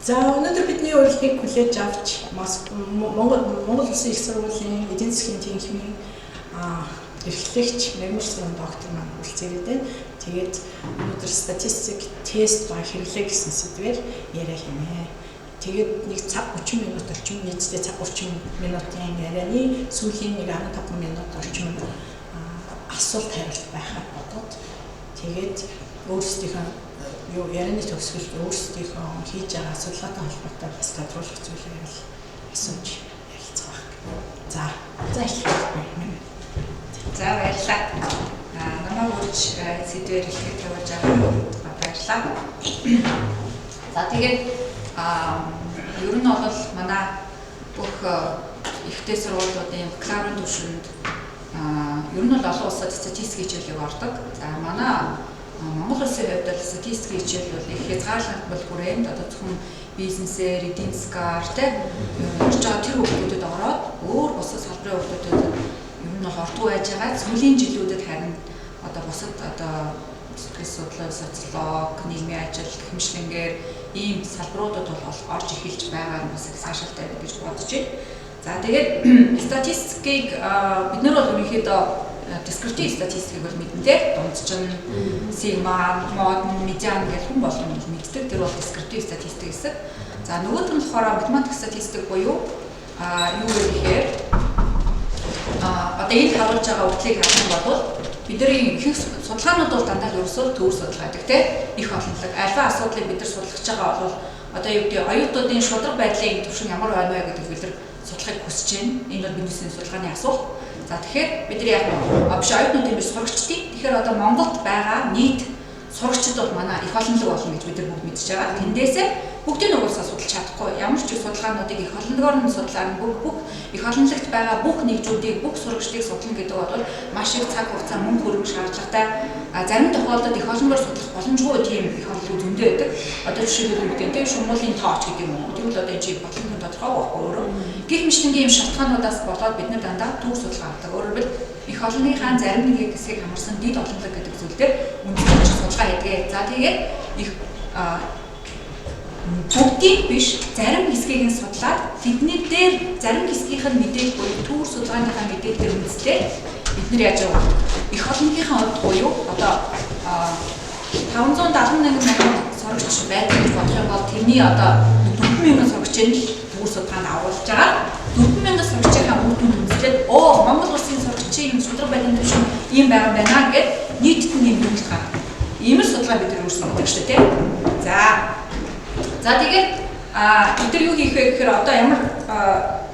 За, өнөөдөр бидний урилгыг хүлээж авч Монгол Улсын их сургуулийн эдийн засгийн тэнхимийн эрхлэгч, мягмар сургуулийн доктор маань хүрэлцээрээд байна. Тэгээд өнөөдөр статистик, тест ба хэрэглээ гэсэн сэдвээр яриа хийнэ. Тэгээд нэг цаг 30 минут орчим, нийтдээ цаг 30 минутын ярианы сүүлийн нэг 15 минут орчим асуулт хариулт байхаар бодоод, тэгээд өөрсдийнхөө юу ярианы төгсгөлд өөрсдийнхөө хийж байгаа судалгаатай холбоотой бас тодруулах зүйлээ бол асууж ярилцах байх. За, за, эхлэе. За, баярлалаа. Намайг урьж сэдвээр хэлэхэд явуулж байгаа баярлалаа. За, тэгээд ер нь бол манай бүх ихтэй сургуулиудын бакалаврын түвшинд ер нь бол олон улсад статистик хичээлийг ордог. За, манай Монгол улсын хувьд бол статистикийн хичээл бол их хязгаарлагдмал хүрээнд одоо зөвхөн бизнесээр, эдийн засгаар тийм орж байгаа тэр хүүхдүүдэд ороод, өөр бусад салбарын хүүхдүүдэд ер нь бол ордгоо байж байгаа. Сүүлийн жилүүдэд харин одоо бусад одоо сэтгэл судлал, социолог, нийгмийн ажил, хэмжлэнгээр ийм салбаруудад бол орж эхэлж байгаа нь бас их цаашаалтай гэж бодож байна. За, тэгээд статистикийг бид нар бол ерөнхийдөө дескриптив статистикийг бол мэднэ те, дундчин, сигма, мод, медиан гэх хүн болгон мэддэг. Тэр бол дескриптив статистик гэсэн. За, нөгөөх нь болохоор математик статистик буюу юу вэ гэхээр одоо энд харуулж байгаа өгдлийг харах юм бол бидний ихэнх судалгаанууд бол дандаа л ерөөсөө төвөр судалгаа гэдэг те, их олонлог. Альва асуудлыг бид нар судлах гэж байгаа бол одоо юу гэдэг, оюутнуудын шударга байдлын түвшин ямар байна вэ гэдэг бид нар судлахыг хүсэж байна. Энэ бол бидний судалгааны асуулт. За, тэгэхээр бид нар яг биш оюутнуудын биш, сурагчдын. Тэгэхээр одоо Монголд байгаа нийт сурагчид бол манай их олонлог болно гэж бид нар бүгд мэдж байгаа. Тэндээсээ бүгдийг угаасаа судалж чадахгүй. Ямар ч судалгаануудыг их олонлогоор нь судлаа. Бүх их олонлогт байгаа бүх нэгжүүдийг, бүх сурагчдыг судлана гэдэг бол маш их цаг хугацаа, мөнгө хөрөнгө шаардлагатай. Зарим тохиолдолд их олонлогоор судлах боломжгүй тийм их олонлог зөндөө байдаг. Одоо жишээлбэл юу гэдэг нь, шумуулын тооч гэдэг юм уу. Тэгвэл одоо энэ чи бодлогын тодорхой байхгүй өөрөө. Гэх мэтчилэнгийн юм шалтгаануудаас болоод бид нар дандаа төвөр судалгаа авдаг. Өөрөөр хэлбэл, их олонныхаа зарим нэг хэсгийг хамарсан дэд олонлог гэдэг зүйл дээр үндэслэж судалгаа хийдэг. За, тэгээд их бүгдийг биш, зарим хэсгийг нь судлаад, тэдний дээр зарим хэсгийнх нь мэдээлэл буюу төвөр судалгааныхаа мэдээлэл дээр үндэслээд бид нар яаж байгаа их олонгийнхаа хувьд буюу одоо 571 мянган сурагч байдаг гэж бодох юм бол тэрний одоо 4000 сурагчийн л төвөр судалгаанд агуулж байгаа. 4000 сурагчийнхаа үр дүнд үндэслээд, оо, Монгол улсын сурагчийн шударга байдлын түвшин ийм байгаа байна гэд нийтэд нь ийм дүгнэлт гаргадаг. Ийм л судалгаа бид нар өөрсдөө өгдөг шүү дээ, тийм. За, тэгээд бид нар юу хийх вэ гэхээр одоо ямар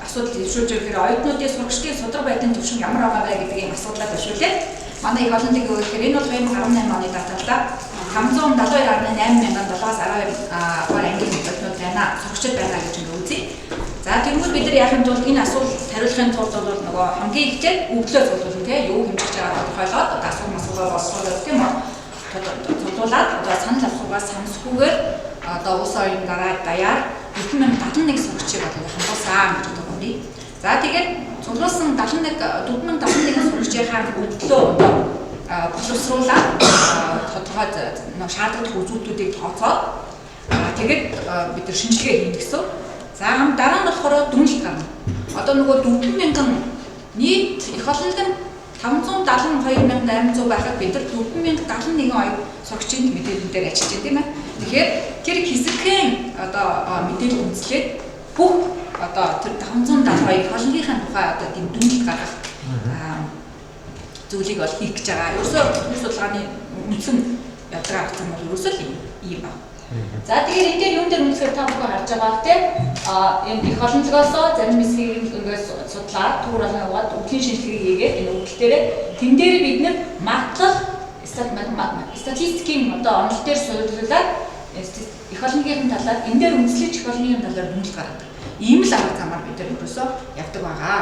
асуудал дэвшүүлж байгаа гэхээр оюутнуудын, сурагчдын сударга байдлын түвшин ямар байгаа вэ гэдэг ийм асуудлаа дэвшүүлээд, манай их олонлог юу гэхээр энэ бол 2018 оны дата л да. 572.8 мянган 7-аас 12 дугаар ангийн оюутнууд байна, сурагчид байна гэж ингээ үзье. За, тэгвэл бид нар яахын тулд, энэ асуулт хариулахын тулд бол нөгөө хамгийн ихтэй өвдлөө цуглуулна те, юу хэмжиж байгааг тодорхойлоод, одоо асуулт масуугаа боловсруулаад, тийм үү, цуглуулад, одоо санал авахгүйгаас самсахгүйгээр одоо улс орны дараа даяар 4071 сурагчийг бол хамруулсан гэж одоо бодъё. За, тэгээд цуглуулсан 71 4071 сурагчийнхаа өвдлөө одоо боловсруулаад, тодорхой шаардлагатай үзүүлэлтүүдийг тооцоод, тэгээд бид нар шинжилгээ хийнэ гэсэн. За, дараа нь болохоор дүгнэлт гарна. Одоо нөгөө 4000 нийт их олонлог нь 572 800 байхад бид нар 4071 оюут сурагчийн мэдээлэл дээр ажиллаж байна, тийм ээ. Тэгэхээр тэр хэсэгхэн одоо мэдээлэл үндэслээд бүх одоо тэр 572 их олонлогийнхаа тухай одоо тийм дүгнэлт гаргах зүйлийг бол хийх гэж байгаа. Ерөөсөө төр судалгааны үндсэн явдаг арга зам бол ерөөсөө л ийм байна. За, тэгэхээр энэ дээр юун дээр үндэслэхээр та бүхэн харж байгаа тийм энэ их олонлогоосоо зарим хэсгийг ингээд судлаад, түүр олон яваад, өвдлийн шинжилгээг хийгээд, энэ өвдөл дээрээ тэн дээр бид нар магадлал статистикийн одоо онол дээр суйрлуулад, их олонлогийн талаар энэ дээр үндэслэж, их олонлогийн талаар дүгнэлт гаргадаг. Ийм л арга замаар бид нар ерөөсөө явдаг байгаа.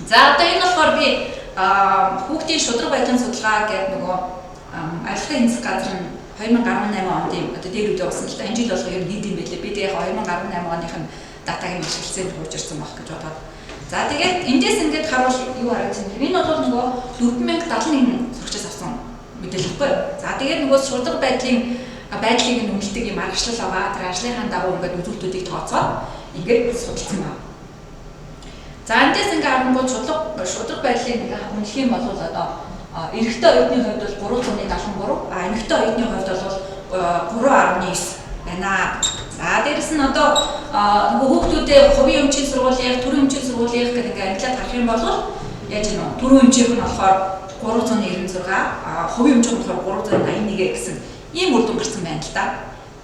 За, одоо энэ болохоор би хүүхдийн шударга байдлын судалгаа гэдэг нөгөө авилгын эзэх газар нь 2018 онд юм одоо дээр үдэ болсон л та. Энэ жил болох ер нь хэд юм бэлээ. Би тэг яг 2018 оных нь датаг нь ашигласан хуучирсан байх гэж бодоод. За, тэгээд эндээс ингээд харуул юу харагдсан гэхээр энэ бол нөгөө 4071 сурагчаас авсан мэдээлэл байхгүй юу? За, тэгээд нөгөө шударга байдлын байдлыг нь үнэлдэг дүнэлдэг юм аргачлал байгаа. Тэр ажлынхаа дагуу ингээд үзүүлэлтүүдийг тооцоод ингээд судалсан байна. За эндээс ингээ харангуут шудраг байдлыг ингээ үнэлэх юм бол одоо эрэгтэй оюутны хувьд бол 373, а эмэгтэй оюутны хувьд бол 3.9 байна. За дээрэс нь одоо нөгөө хүүхдүүдээ хувийн өмчийн сургуулийг, төрийн өмчийн сургуулийг гэдэг ингээ ангилаад харах юм бол яаж юм бэ? Төрийн өмчийнх нь болохоор 396, хувийн өмчийнх нь болохоор 381 гэсэн ийм үр дүн гарсан байна л да.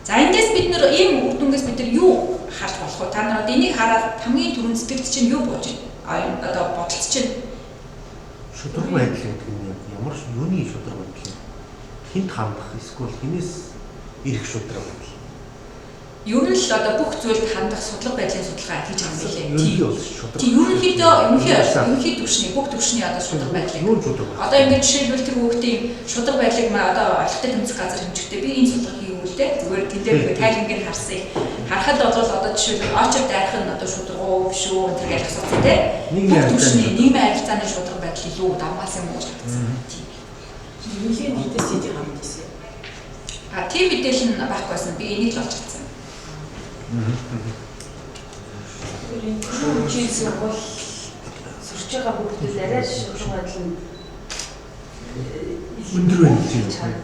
За эндээс бид нэр ийм үр дүнгээс бид нар юу харж болох вэ? Та нар одоо энийг хараад хамгийн түрүүнд сэтгэлд чинь юу бууж байна? Одоо бодолт чинь шудраг байдал гэдэг нь ямар юуны шудраг байдал юм? Хинт хандах эсвэл хинээс ирэх шудраг байдал? Ер нь л одоо бүх зүйлд хандах судлах байдлын судалгаа хийж байгаа юм билээ. Тийм. Ерөнхийдөө ерөнхий түвшний бүх түвшний одоо шудраг байдлыг. Юу шудраг? Одоо ингээд жишээлбэл тэр хүүхдийн шудраг байдлыг одоо олигтой тэмцэх газар хэмжихтэй би энэ судалгаа хийвэл те зүгээр тэн дээр ингээд тайлангийг харсан. Харахад бол одоо жишээлбэл очор дайрах нь одоо шудраг уу биш үү энэ гэх асуусан те. Бүх түвшний нийгмийн харилцааны шудраг байдал илүү давмгаасан юм уу гэж харагдсан. Тийм. Ерөнхий нийтээс хэдий хамт ийсэн. А тийм мэдээлэл нь байхгүйсэн. Би энийг л олж чадсан. Тэр үеийн сургууль сурч байгаа хүүхдүүд арай шудраг байдал нь өндөр байна гэж байна.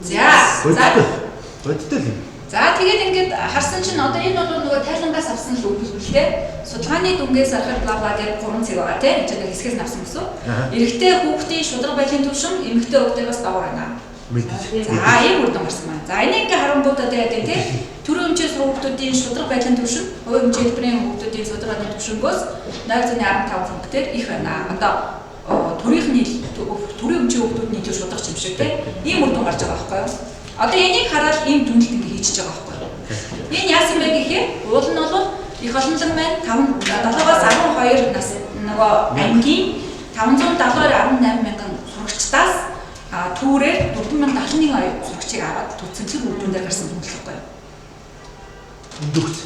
За бодтой л юм. За тэгээд ингээд харсан чинь одоо энэ бол нөгөө тайлангаас авсан л өгүүлбэр те. Судалгааны дүнгээс харахад бла бла гэдэг 3 цэг байгаа те. Энэ чинь хэсгээс нь авсан гэсэн. Эрэгтэй хүүхдийн шудраг байдлын түвшин эмэгтэй хүүхдээс доор байна. Мэдээж. За ийм үр дүн гарсан байна. За энийг ингээ харангуутаа тэгээд тий төрийн өмчийн сургуулиудын шудраг байдлын түвшин хувийн өмчийн хэлбэрийн хүүхдүүдийн шудраг байдлын түвшингөөс 0.15 пунктээр их байна. Одоо төрийн өмчийн хүүхдүүд нь илүү шудраг юм шиг тий ийм үр дүн гарч байгаа байхгүй юу? Одоо энийг хараад ийм дүнэлт ингээ хийчихэж байгаа байхгүй юу? Энэ яасан бэ гэхээр уул нь бол их олонлон маань 7-аас 12 нас нөгөө ангийн 572.18 мянган сурагчдаас түүрээр 4071 сурагчийг аваад төцөн үр дүн дээр гарсан дүнэлт байхгүй юу? Өндөгц.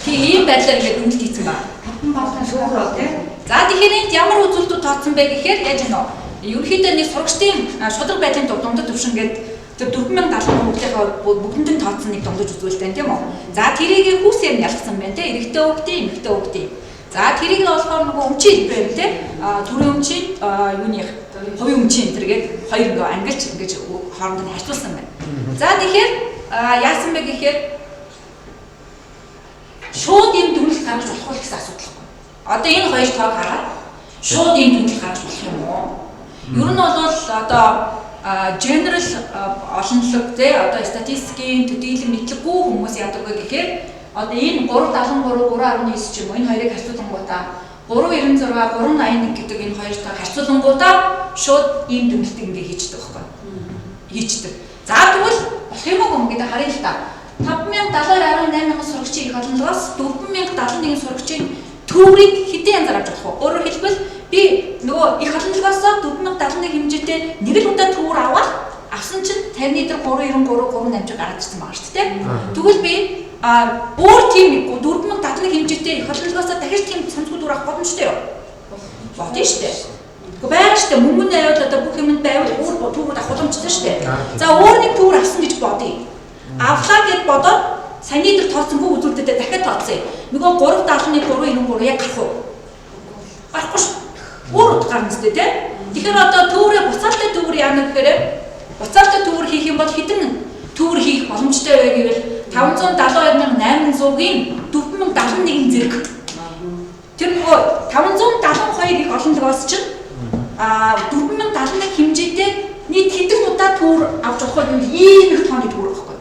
Тийм ийм байдлаар ингээд дүнэлт хийсэн ба. Бүтэн болгон шүүх бол тийм. За тэгэхээр энд ямар үзүүлэлтүүд тооцсон бэ гэхээр яаж гэнэ? Ерөнхийдөө нэг сурагчдын шудраг байдлын дундад түвшин гээд тэр 4070 хүүхдийнхээ бүгдэнд нь тооцсон нэг дундаж үзүүлэлт байна тийм үү? За тэрийг хүүсээр нь ялгсан байна тийм эрэгтэй хүүхдийн, эмэгтэй хүүхдийн. За тэрийг нь болохоор нөгөө өмчийн хэлбэр тийм төрийн өмчийн юуных хувийн өмчийн энэ төргээд хоёр ингээ ангилж ингэж хооронд нь харьцуулсан байна. За тэгэхээр яасан бэ гэхээр шууд ийм дүнэлт гаргаж болох уу гэсэн асуудал байхгүй. Одоо энэ хоёр тоог хараад шууд ийм дүнэлт гаргаж болох юм уу? Ер нь бол одоо general олонлог те одоо статистикийн төдийлөн мэдлэггүй хүмүүс яадаг вэ гэхээр одоо энэ 373 3.9 ч юм уу энэ хоёрыг харьцуулангуудаа 396 381 гэдэг энэ хоёр тоог харьцуулангуудаа шууд ийм дүнэлт ингээ хийчдэг байхгүй. Хийчдэг. За тэгвэл болох юм уу гэдэг харъя л та. 5078 мянган сурагчийн их олонлогоос 4071 сурагчийн төврийг хэдэн янзаар авч болох вэ? Өөрөөр хэлбэл би нөгөө их олонлогоос 4071 хэмжээтэй нэг л удаа төвөр аваад авсан чинь 50-ны дээр 393 380 гараад ирсэн байгаа шүү дээ. Тэгвэл би өөр тийм 4071 хэмжээтэй их олонлогоос дахиж тийм сонсгол төвөр авах боломжтой юу? Бодно шүү дээ. Гэхдээ байгаа шүү дээ. Мөнгө нь байвал одоо бүх юмд байвал өөр төвөр авах боломжтой шүү дээ. За өөр нэг төвөр авсан гэж бодъё. Авлаа гэд бодоод саяны дээр тооцсон бүх үзүүлэлтүүдээ дахиад тооцъё. Нөгөө 371 393 яг гарах уу? Гарахгүй шүү. Өөр утга гарна зү тэ. Тэгэхээр одоо төврээ буцаалтай төвөр яана гэхээр буцаалтай төвөр хийх юм бол хэдэн төвөр хийх боломжтой вэ гэвэл 572800-ийн 4071 зэрэг. Тэр нөгөө 572 их олонлогоос чинь 4071 хэмжээтэй нийт хэдэн удаа төвөр авч болох вэ гэвэл ийм их тооны төвөр байхгүй.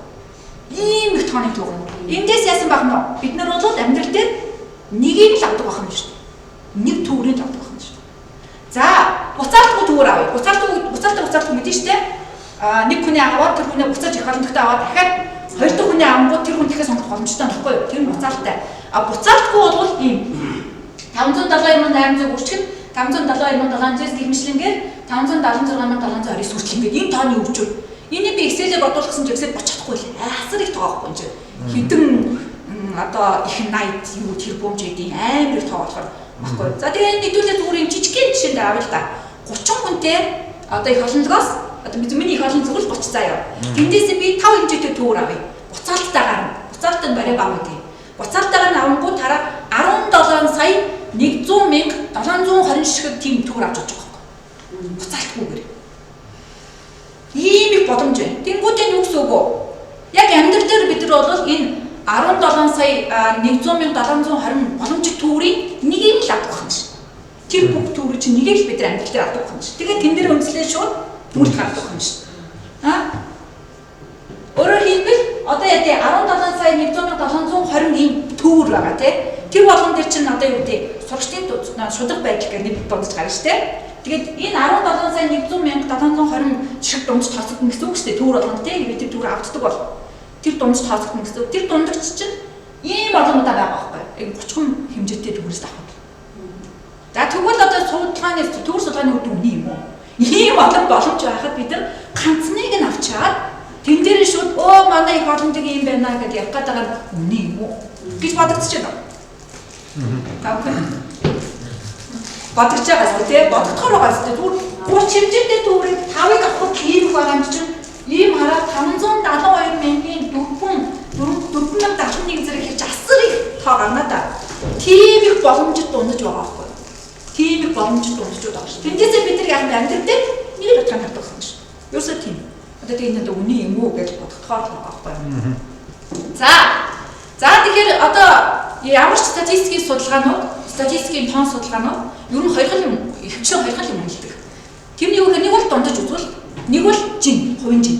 Ийм их тооны төвөр. Эндээс яасан байх нь вэ? Бид нар бол амьдрал дээр нэгийг л авдаг байх юм шүү дээ. Нэг төврийг л авдаг байх юм шүү дээ. За, буцаалтгүй төвөр авъя. Буцаалтгүй мэдэн шүү дээ. Нэг хүний аваад тэр хүнээ буцааж их олонтогтой аваад дахиад хоёр дахь хүний авангууд тэр хүн дахиад сонгох боломжтой байхгүй юу? Тэр нь буцаалтай. А буцаалтгүй бол ийм 572,800 үрчгэн 572,700 гэх мэтлэнгээр 576,729 хүртэл ингээд энэ тооны өвчөр. Энийг би Excel-ээр бодуулах гэсэн чинь Excel боч чадахгүй л. Асар их тоо байхгүй юм чинь. Хэдэн одоо их 80 юу тэр бомж эдийн амар их тоо болохоор баггүй. За тэгээ энэ нийтүүлээ зүгээр юм жижигхэн жишээнд авъя л да. 30 хүнтэй одоо их олонлогоос Одоо миний их олон зөвхөн 30 заяа. Тэндээс би 5 хэмжээтэй төвөр авъя. Буцаалтайгаар нь. Буцаалт нь барай бага гэдэг. Буцаалтайгаар нь авангууд хараа 17 сая 100 мянга 720 ширхэг тийм төвөр авч болж байгаа байхгүй. Буцаалтгүйгээр. Ийм их боломж байна. Тэнгүүдээ юу гэсэн үг вэ? Яг амьдрал дээр бид нар бол энэ 17 сая 100 мянга 720 боломжит төврийн нэгийг л авах юм шиг. Тэр бүх төврийг чинь нэгийг л бид нар амьдрал дээр авах юм шиг. Тэгээд тэн дээр үндэслээ шууд дүгнэлт гаргах юм шиг. Аа? Өөрөөр хэлбэл одоо яа тий 17 сая 100 мянга 720 ийм төвөр байгаа тий. Тэр болгон дээр чинь одоо юу гэдэг сурагчдын шударга байдал гэх нэг дундаж гарна шүү дээ. Тэгээд энэ 17 сая 100 мянга 720 ширхэг дундаж тооцогдно гэсэн үг шүү дээ. Төвөр болгонд тий. Тэр төвөр авддаг бол тэр дундаж тооцогдно гэсэн үг. Тэр дундагч чинь ийм олон удаа байгаа байхгүй юу? 30 хэмжээтэй төвөрөөс авах. За тэгвэл одоо судалгааны төвөр судалгааны үр дүн үнэ юм уу? Ийм олон боломж байхад бид нар ганцныг нь авчаад тэн дээр нь шууд өө манай их боломжийг ийм байна гэдээ явах гээд байгаа нь үнэ юм уу гэж бодогдчихэв. Та бүхэн бодогч байгаа зү тий бодогдохоор байгаа зү зүгээр 30 хэмжээтэй төврийг 5-ыг авах ийм их байгаа юм чинь ийм хараа 572 мянган 4071 зэрэг хийж асар их тоо гарна да. Тийм их боломжит дундаж байгаа байхгүй. Тийм их боломжит дундажууд байгаа шүү. Тэндээсээ бид нар яг амьдрал дээр нэг л утгаар хардаг юм шүү. Ерөөсөө тийм. Одоо тэгээ энэ одоо үнэ юм уу гэж бодогдохоор л байгаа байхгүй. За. За тэгэхээр одоо ямар ч статистикийн судалгаанууд, статистикийн тоон судалгаанууд ер нь хоёрхан юм, ихэвчлэн хоёрхан юм үнэлдэг. Тэрний юу гэхээр нэг бол дундаж үзвэл, нэг бол жин, хувийн жин.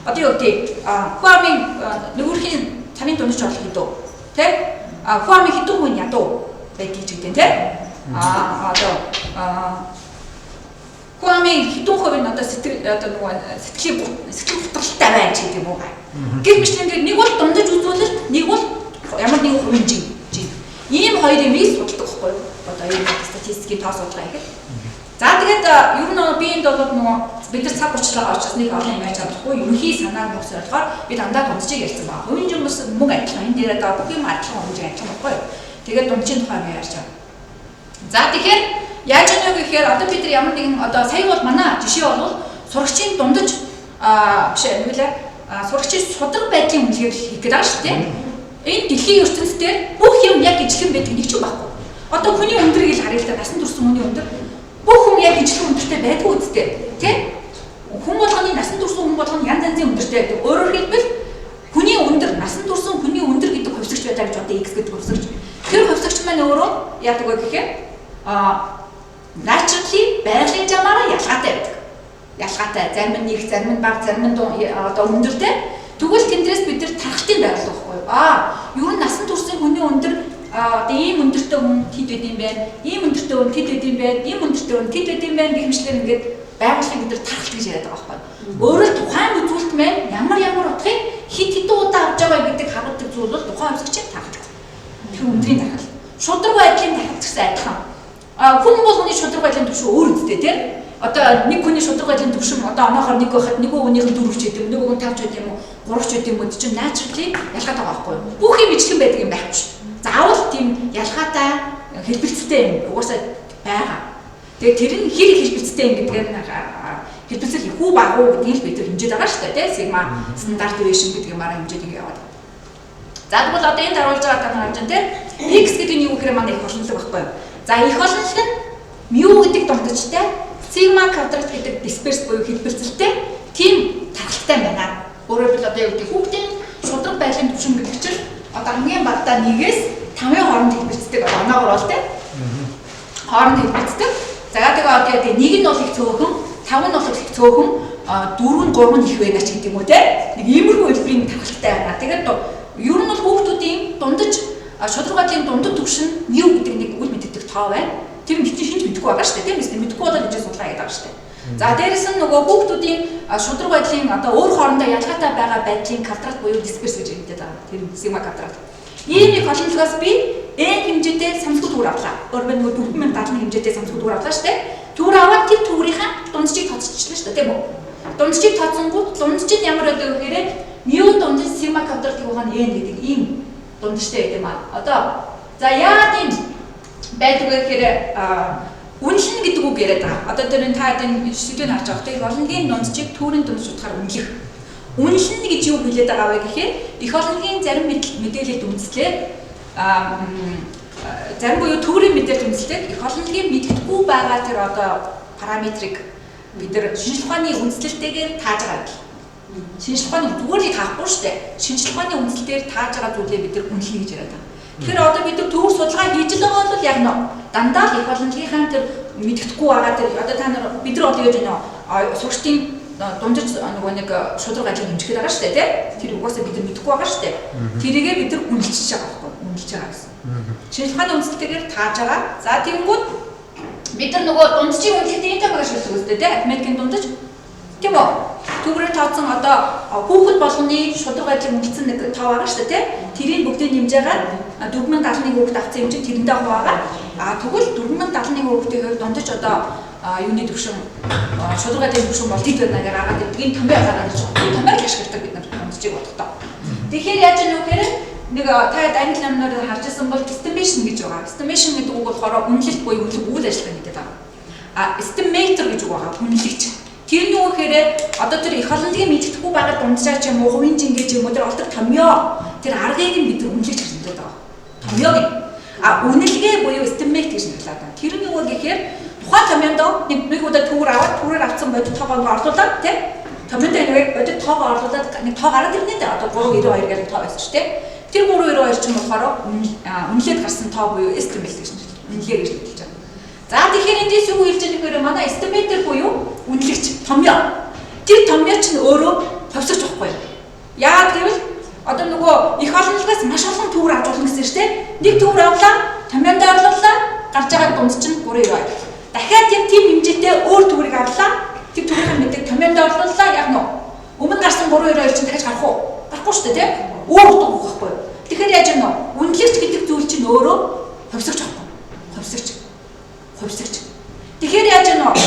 Одоо юу гэдэг хүн амын нөгөөрхийн цанын дундаж орлого хэдүү? Тэ? Хүн амын хэдэн хүн ядуу байдгийг ч гэдэг тэ? Одоо хүн амын хэдэн хувь нь одоо сэтгэл одоо нөгөө сэтгэлийн сэтгэл готролтой байна ч гэдэг юм уу. Гэх мэт нэг бол дундаж үзүүлэлт, нэг бол ямар нэгэн хувийн жин. Ийм хоёр юмыг судалдаг байхгүй юу? Одоо ийм статистикийн тоо судалгаа хийхэд. За тэгээд ер нь би энд бол нөгөө бид нар цаг гучлаа учраас нэг олон юм яаж чадахгүй ерөнхий санааг нөхс ойлгохоор би дандаа дунджийг ярьсан байна. Хувийн жин бас мөн адилхан. Энэ дээр одоо бүх юм адилхан хувийн жин адилхан байхгүй юу? Тэгээд дунджийн тухай юм ярьж байгаа. За тэгэхээр яаж яах вэ гэхээр одоо бид нар ямар нэгэн одоо сая бол манай жишээ бол сурагчийн дундаж биш ээ нүглээ сурагчийн сударга байдлын үнэлгээг хийх гээд байгаа шүү дээ. Энэ дэлхийн ертөнцийн бүх юм яг ижилхэн байдаг нэг ч юм байхгүй. Одоо хүний өндрийг л харъя л да, насан турсан хүний өндөр. Бүх хүн яг ижилхэн өндөртэй байдгүй үсттэй, тий? Хүн болгоны насан турсан хүн болгоно янз янзын өндөртэй байдаг. Өөрөөр хэлбэл хүний өндөр, насан турсан хүний өндөр гэдэг хувьсагч байдаг гэж одоо X гэдэг хувьсагч. Тэр хувьсагч маань өөрөө яадаг вэ гэхээр naturally байгалийн жамаараа ялгаатай байдаг. Ялгаатай. Зарим нь их, зарим нь бага, зарим нь одоо өндөртэй. Тэгвэл тэндрээс бид нар тархалтын байгуулах байхгүй юу? Ер нь насан турсан хүний өндөр одоо ийм өндөртэй хүн тэд байд юм байна, ийм өндөртэй хүн тэд байд юм байна, ийм өндөртэй хүн тэд байд юм байна гэх мэтлэр ингээд байгууллагыг бид нар тархалт гэж яриад байгаа байхгүй юу? Өөрөөр тухайн үзүүлэлт маань ямар ямар утгыг хэд хэдэн удаа авч байгаа гэдэг харуулдаг зүйл бол тухайн хувьсагчийн тархалт. Тэр өндрийн тархалт. Шударга байдлын тархалт гэсэн адилхан. Хүн болгоны шударга байдлын түвшин өөр үстэй тийм. Одоо нэг хүний шударга байдлын түвшин одоо оноохоор нэг байхад нэг хүнийх нь 4 ч гэдэг юм, нэг хүн 5 ч гэдэг юм уу, 3 ч гэдэг юм уу чинь naturally ялгаатай байгаа байхгүй юу? Бүх юм ижилхэн байдаг юм байхгүй шүү. Заавал тийм ялгаатай хэлбэлцтэй юм угаасаа байгаа. Тэгээ тэр нь хэр их хэлбэлцтэй юм гэдгээр нь хэлбэлцэл их үү бага уу гэдгийг л бид нар хэмжээд байгаа шүү дээ тийм. Sigma standard deviation гэдэг юмараа хэмжээд ингэ яваад. За тэгвэл одоо энд харуулж байгаа та нар харж байна тийм. X гэдэг нь юу гэхээр манай их олонлог байхгүй юу? За их олонлог нь mu гэдэг дундажтай sigma квадрат гэдэг disperse буюу хэлбэлцэлтэй тийм тархалтай байна. Өөрөөр хэлбэл одоо юу гэдэг хүүхдийн шударга байдлын түвшин гэдэг чинь одоо хамгийн багадаа 1-ээс 5-ын хооронд хэлбэлцдэг оноогор бол тийм. Хооронд хэлбэлцдэг. За тэгээ одоо яа нэг нь бол их цөөхөн, 5 нь бол их цөөхөн, 4 нь 3 нь их байна ч гэдэг юм уу тийм. Нэг иймэрхүү хэлбэрийн тархалтай байна. Тэгээд ер нь бол хүүхдүүдийн дундаж шударга байдлын дундад түвшин mu гэдэг нэг үл мэдэгдэх тоо байна. Тэр нь шинж мэдэхгүй байгаа шүү дээ тийм ээ. Мэдэхгүй болоод энэ судалгаа хийгээд байгаа шүү дээ. За дээрэс нь нөгөө хүүхдүүдийн шударга байдлын одоо өөр хоорондоо ялгаатай байгаа байдлын квадрат буюу disperse гэж хэлдэг байгаа. Тэр сигма квадрат. Ийм их олонлогоос би n хэмжээтэй самсгүй төвөр авлаа. Өөрөөр нөгөө 4071 хэмжээтэй самсгүй төвөр авлаа шүү дээ. Төвөр аваад тэр төврийнхаа дунджийг тооцчихлаа шүү дээ тийм үү? Дунджийг тооцсонгууд дундаж нь ямар байдаг вэ гэхээр mu дундаж сигма квадрат гэх нь n гэдэг ийм дундажтай байдаг юм аа. Одоо за яагаад ийм байдаг вэ гэхээр Үнэлнэ гэдэг үг яриад байгаа. Одоо тэр энэ та энэ сэдвийг харж байгаа. Их олонлогийн дунджийг төврийн дундаж утгаар үнэлэх. Үнэлнэ гэж юу хэлээд байгаа вэ гэхээр их олонлогийн зарим мэдээлэлд үндэслээд зарим буюу төврийн мэдээлэлд үндэслээд их олонлогийн мэддэхгүй байгаа тэр одоо параметрыг бид нар шинжлэх ухааны үндслэлтэйгээр тааж байгаа гэл. Шинжлэх ухааны зүгээр л таахгүй шүү дээ. Шинжлэх ухааны үндслэлээр тааж байгаа зүйлээ бид нар үнэлнэ гэж яриад байгаа. Тэгэхээр одоо бид нар төвөр судалгаа хийж л байгаа бол яг нөө дандаа л их олонлогийнхаа тэр мэддэхгүй байгаа тэр одоо та нар бид нар одоо яаж нөө сургалтын дундаж нөгөө нэг шударга ажил хэмжихэд байгаа шүү дээ, тий? Тэр угаасаа бид нар мэдэхгүй байгаа шүү дээ. Тэрийгээ бид нар үнэлчихэж байгаа байхгүй, үнэлж байгаа гэсэн. Шинжлэх ухааны үндслэлтэйгээр тааж байгаа. За тэгэнгүүт бид нар нөгөө дунджийн үнэлэхэд энэ тамаг ашигладаг үстэй, тий? Арифметикийн дундаж. Тийм үү? Төврээр тооцсон одоо хүүхэд болгоны шударга ажил үнэлсэн нэг тоо байгаа шүү дээ, тий? Тэрийг бүгдийг нэмж байгаа 4071 хүүхэд авсан юм чинь тэрэндээ хуваагаа. А тэгвэл 4071 хүүхдийн хувьд дундаж одоо юуны төвшин шударга ажлын төвшин бол тэд байна гэж гаргаад ирдэг. Энэ томьёо гаргаад ирж байгаа. Энэ томьёог ашигладаг бид нар дунджийг бодохдоо. Тэгэхээр яаж ийм вэ гэхээр нэг та англи номноор харж ирсэн бол estimation гэж байгаа. Estimation гэдэг үг болохоор үнэлэлт буюу үнэлэх үйл ажиллагаа гэдэг байгаа. А estimator гэж үг байгаа. Үнэлэгч. Тэр нь юу гэхээр одоо тэр их олонлогийн мэддэхгүй байгаа дунджаа ч юм уу, хувийн жингээ ч юм уу тэр олдог томьёо тэр аргыг нь бид нар үнэлэгч гэж нэрлэдэг байгаа. Томьёог нь. А үнэлгээ буюу estimate гэж нэрлэдэг байгаа. Тэр нь юу гэхээр тухайн томьёондоо нэг удаа төвөр аваад төврээр авсан бодит тоогоо ингээ орлуулад тий. Томьёондоо нэг бодит тоогоо орлуулад нэг тоо гараад ирнэ дээ. Одоо 392 гэх нэг тоо байсан шүү дээ. Тэр 392 чинь болохоор үнэлээд гарсан тоо буюу estimate гэж нэрлэдэг. Үнэлгээ гэж нэрлэж байгаа. За тэгэхээр эндээс юу хэлж байгаа нөхөр манай estimator буюу үнэлэгч томьёо. Тэр томьёо чинь өөрөө хувьсагч байхгүй юу? Яагаад гэвэл одоо нөгөө их олонлогоос маш олон төвөр авч болно гэсэн шүү дээ. Нэг төвөр авлаа, томьёондоо орлууллаа, гарч байгаа дунд чинь 392. Дахиад яг тийм хэмжээтэй өөр төвөрийг авлаа. Тэр төвөрийн мэдээг томьёондоо орлууллаа, яг нөө. Өмнө гарсан 392 чинь дахиж гарах уу? Гарахгүй шүү дээ, тийм? Өөр утга өгөх байхгүй юу? Тэгэхээр яаж юм бэ? Үнэлэгч гэдэг зүйл чинь өөрөө хувьсагч байхгүй. Хувьсагч. Хувьсагч. Тэгэхээр яаж юм бэ?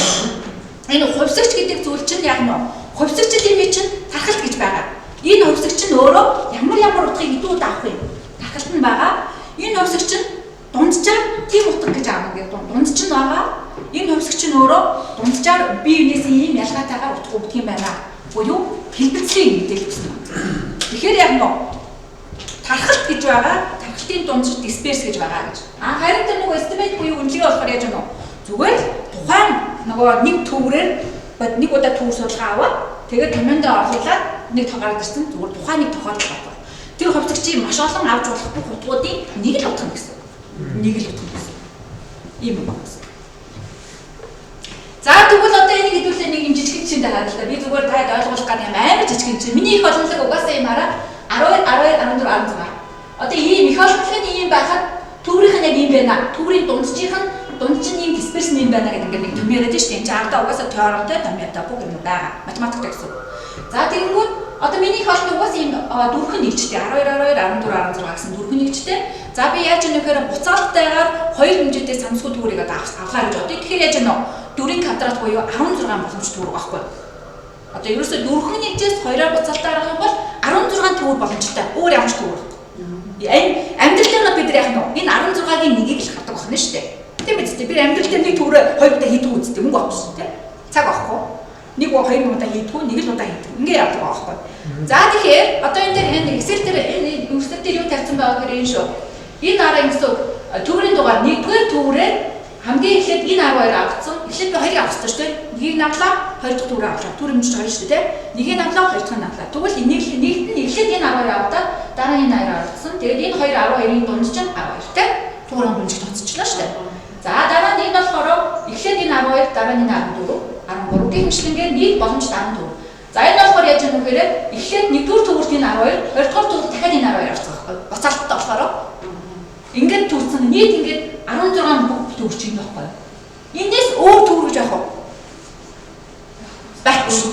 Энэ хувьсагч гэдэг зүйл чинь яг нөө хувьсагчдын юм чинь тархалт гэж байгаа. Энэ хувьсагч нь өөрөө ямар ямар утгыг хэдэн удаа авах юм? Тархалт нь байгаа. Энэ хувьсагч нь дунджаар тийм утга гэж аавна гэдэг дундч нь байгаа. Энэ хувьсагч нь өөрөө дунджаар бие биенээс ийм ялгаатайгаар утга өгдөг юм байна. Буюу хэлбэлцлийн мэдээлэл гэсэн юм. Тэгэхээр яг нөө тархалт гэж байгаа. Тархалтын дундаж disperse гэж байгаа гэж. А харин тэр нөгөө estimate буюу үнэлгээ болохоор яаж вэ? Зүгээр л тухайн нөгөө нэг төврээр нэг удаа төвөр судалгаа аваад тэгээд томьёондоо орлуулад нэг тоо гараад ирсэн. Зүгээр тухайн нэг тохиолдол байхгүй. Тэр хувьсагчийн маш олон авч болох бүх утгуудын нэг л утга нь гэсэн. Нэг л утга гэсэн. Ийм юм байна. За тэгвэл одоо энийг хэдүүлээ нэг юм жижигэн жишээндээ харъя л да. Би зүгээр таад ойлгуулах гэдэг юм амар жижигэн жишээ. Миний их олонлог угаасаа юм хараа 12 12 14 16. Одоо ийм их олонлог нь ийм байхад төврийнх нь яг ийм байна. Төврийн дунджийнх нь дундч нь ийм disperse нь ийм байна гэдэг ингээд нэг томьёо яриад шүү дээ. Энд чинь ардаа угаасаа теоремтой томьёотой бүх юм байгаа. Математиктэй гэсэн. За тэгэнгүүт одоо миний их олонлог угаасаа ийм дөрвөн нэгжтэй 12 12 14 16 гэсэн дөрвөн нэгжтэй. За би яаж юм нэхээр буцаалттайгаар хоёр хэмжээтэй самсгүй төврийг одоо авлаа гэж бодъё. Тэгэхээр яаж юм бэ? 4-ийн квадрат буюу 16 боломж төвөр байхгүй. Одоо ерөөсөө дөрвөн нэгжээс хоёроор буцаалтаа арах юм бол 16 төвөр боломжтой. Өөр ямар ч төвөр байхгүй. Энэ амьдрал дээр бид нар яах нь вэ? Энэ 16-гийн нэгийг л хардаг байна шүү дээ. Тийм биз дээ. Би амьдрал дээр нэг төврөө хоёр удаа хийдэг үсттэй мөнгө авах шүү дээ. Цаг авахгүй. Нэг хоёр удаа хийдэггүй, нэг л удаа хийдэг. Ингээ явдаг байгаа байхгүй. За тэгэхээр одоо энэ дээр энэ Excel дээр энэ Excel дээр юу тавьсан байгаа гэхээр энэ шүү. Энэ араа гэсэн үг төврийн дугаар 1-р төврээр хамгийн эхлээд энэ 12 авагдсан. Эхлээд би хоёрыг авах хэрэгтэй шүү дээ. Нэгийг авлаа, хоёр дахь төврөө авлаа. Түр хэмжиж хоёр шүү дээ. Нэгийг авлаа, хоёр дахь нь авлаа. Тэгвэл энийг нэгт нь эхлээд энэ 12 авдаад дараа нь энэ 2 авагдсан. Тэгээд энэ 2 12-ын дунд чинь 12 тийм. Туурын бүлжиг тооцчихлоо шүү дээ. За дараа нь энэ болохоор эхлээд энэ 12, дараа нь энэ 14, 13 гэх мэтлэнгээр нийт боломжтой 14. За энэ болохоор яаж юм бэ гэхээр эхлээд нэгдүгээр төвөрт энэ 12, хоёрдугаар төвөрт дахиад энэ 12 авчихсан байхгүй. Буцаалттай болохоор ингээд төвцөн нийт ингээд 16 бүх төвөрч юм байхгүй. Энээс өөр төвөр гэж яах вэ? Байхгүй шүү.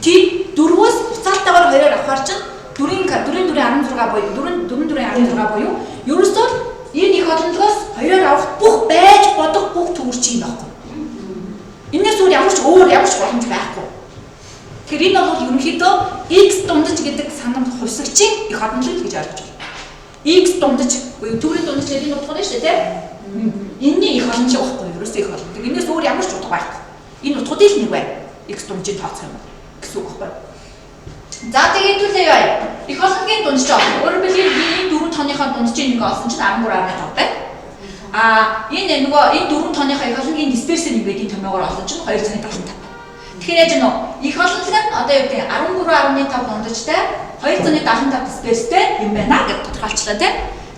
Тий дөрвөөс буцаалтайгаар хоёроор авахар чинь 4-ийн 4 4 16 буюу 4 4 4 16 буюу ерөөсөө энэ их олонлогоос хоёроор авах бүх байж бодох бүх төвөрч юм байхгүй. Энээс өөр ямар ч өөр ямар ч боломж байхгүй. Тэгэхээр энэ бол ерөнхийдөө x дундаж гэдэг санамд хувьсагчийн их олонлог гэж ойлгож байна. X дундаж буюу төврийн дундаж гэдэг энэ утга нь шүү дээ, тийм? Энэний их олон шиг байхгүй юу? Ерөөсөө их олон. Энээс өөр ямар ч утга байхгүй. Энэ утгуудыг л нэг байна. X дунджийг тооцох юм бол гэсэн үг байхгүй юу? За тэгээд хэдүүлээ юу? Их олонгийн дундч олно. Өөрөөр хэлбэл энэ дөрвөн тооныхоо дунджийг нэг олсон чинь 13.5 байна. А энэ нөгөө энэ дөрвөн тооныхоо их олонгийн дисперсийг нэгээд энэ томьёогоор олсон чинь 275. Тэгэхээр яаж нөө их олонлог нь одоо юу гэдэг 13.5 дунджтай 275 дисперстэй юм байна гэж тодорхойлчлаа тийм.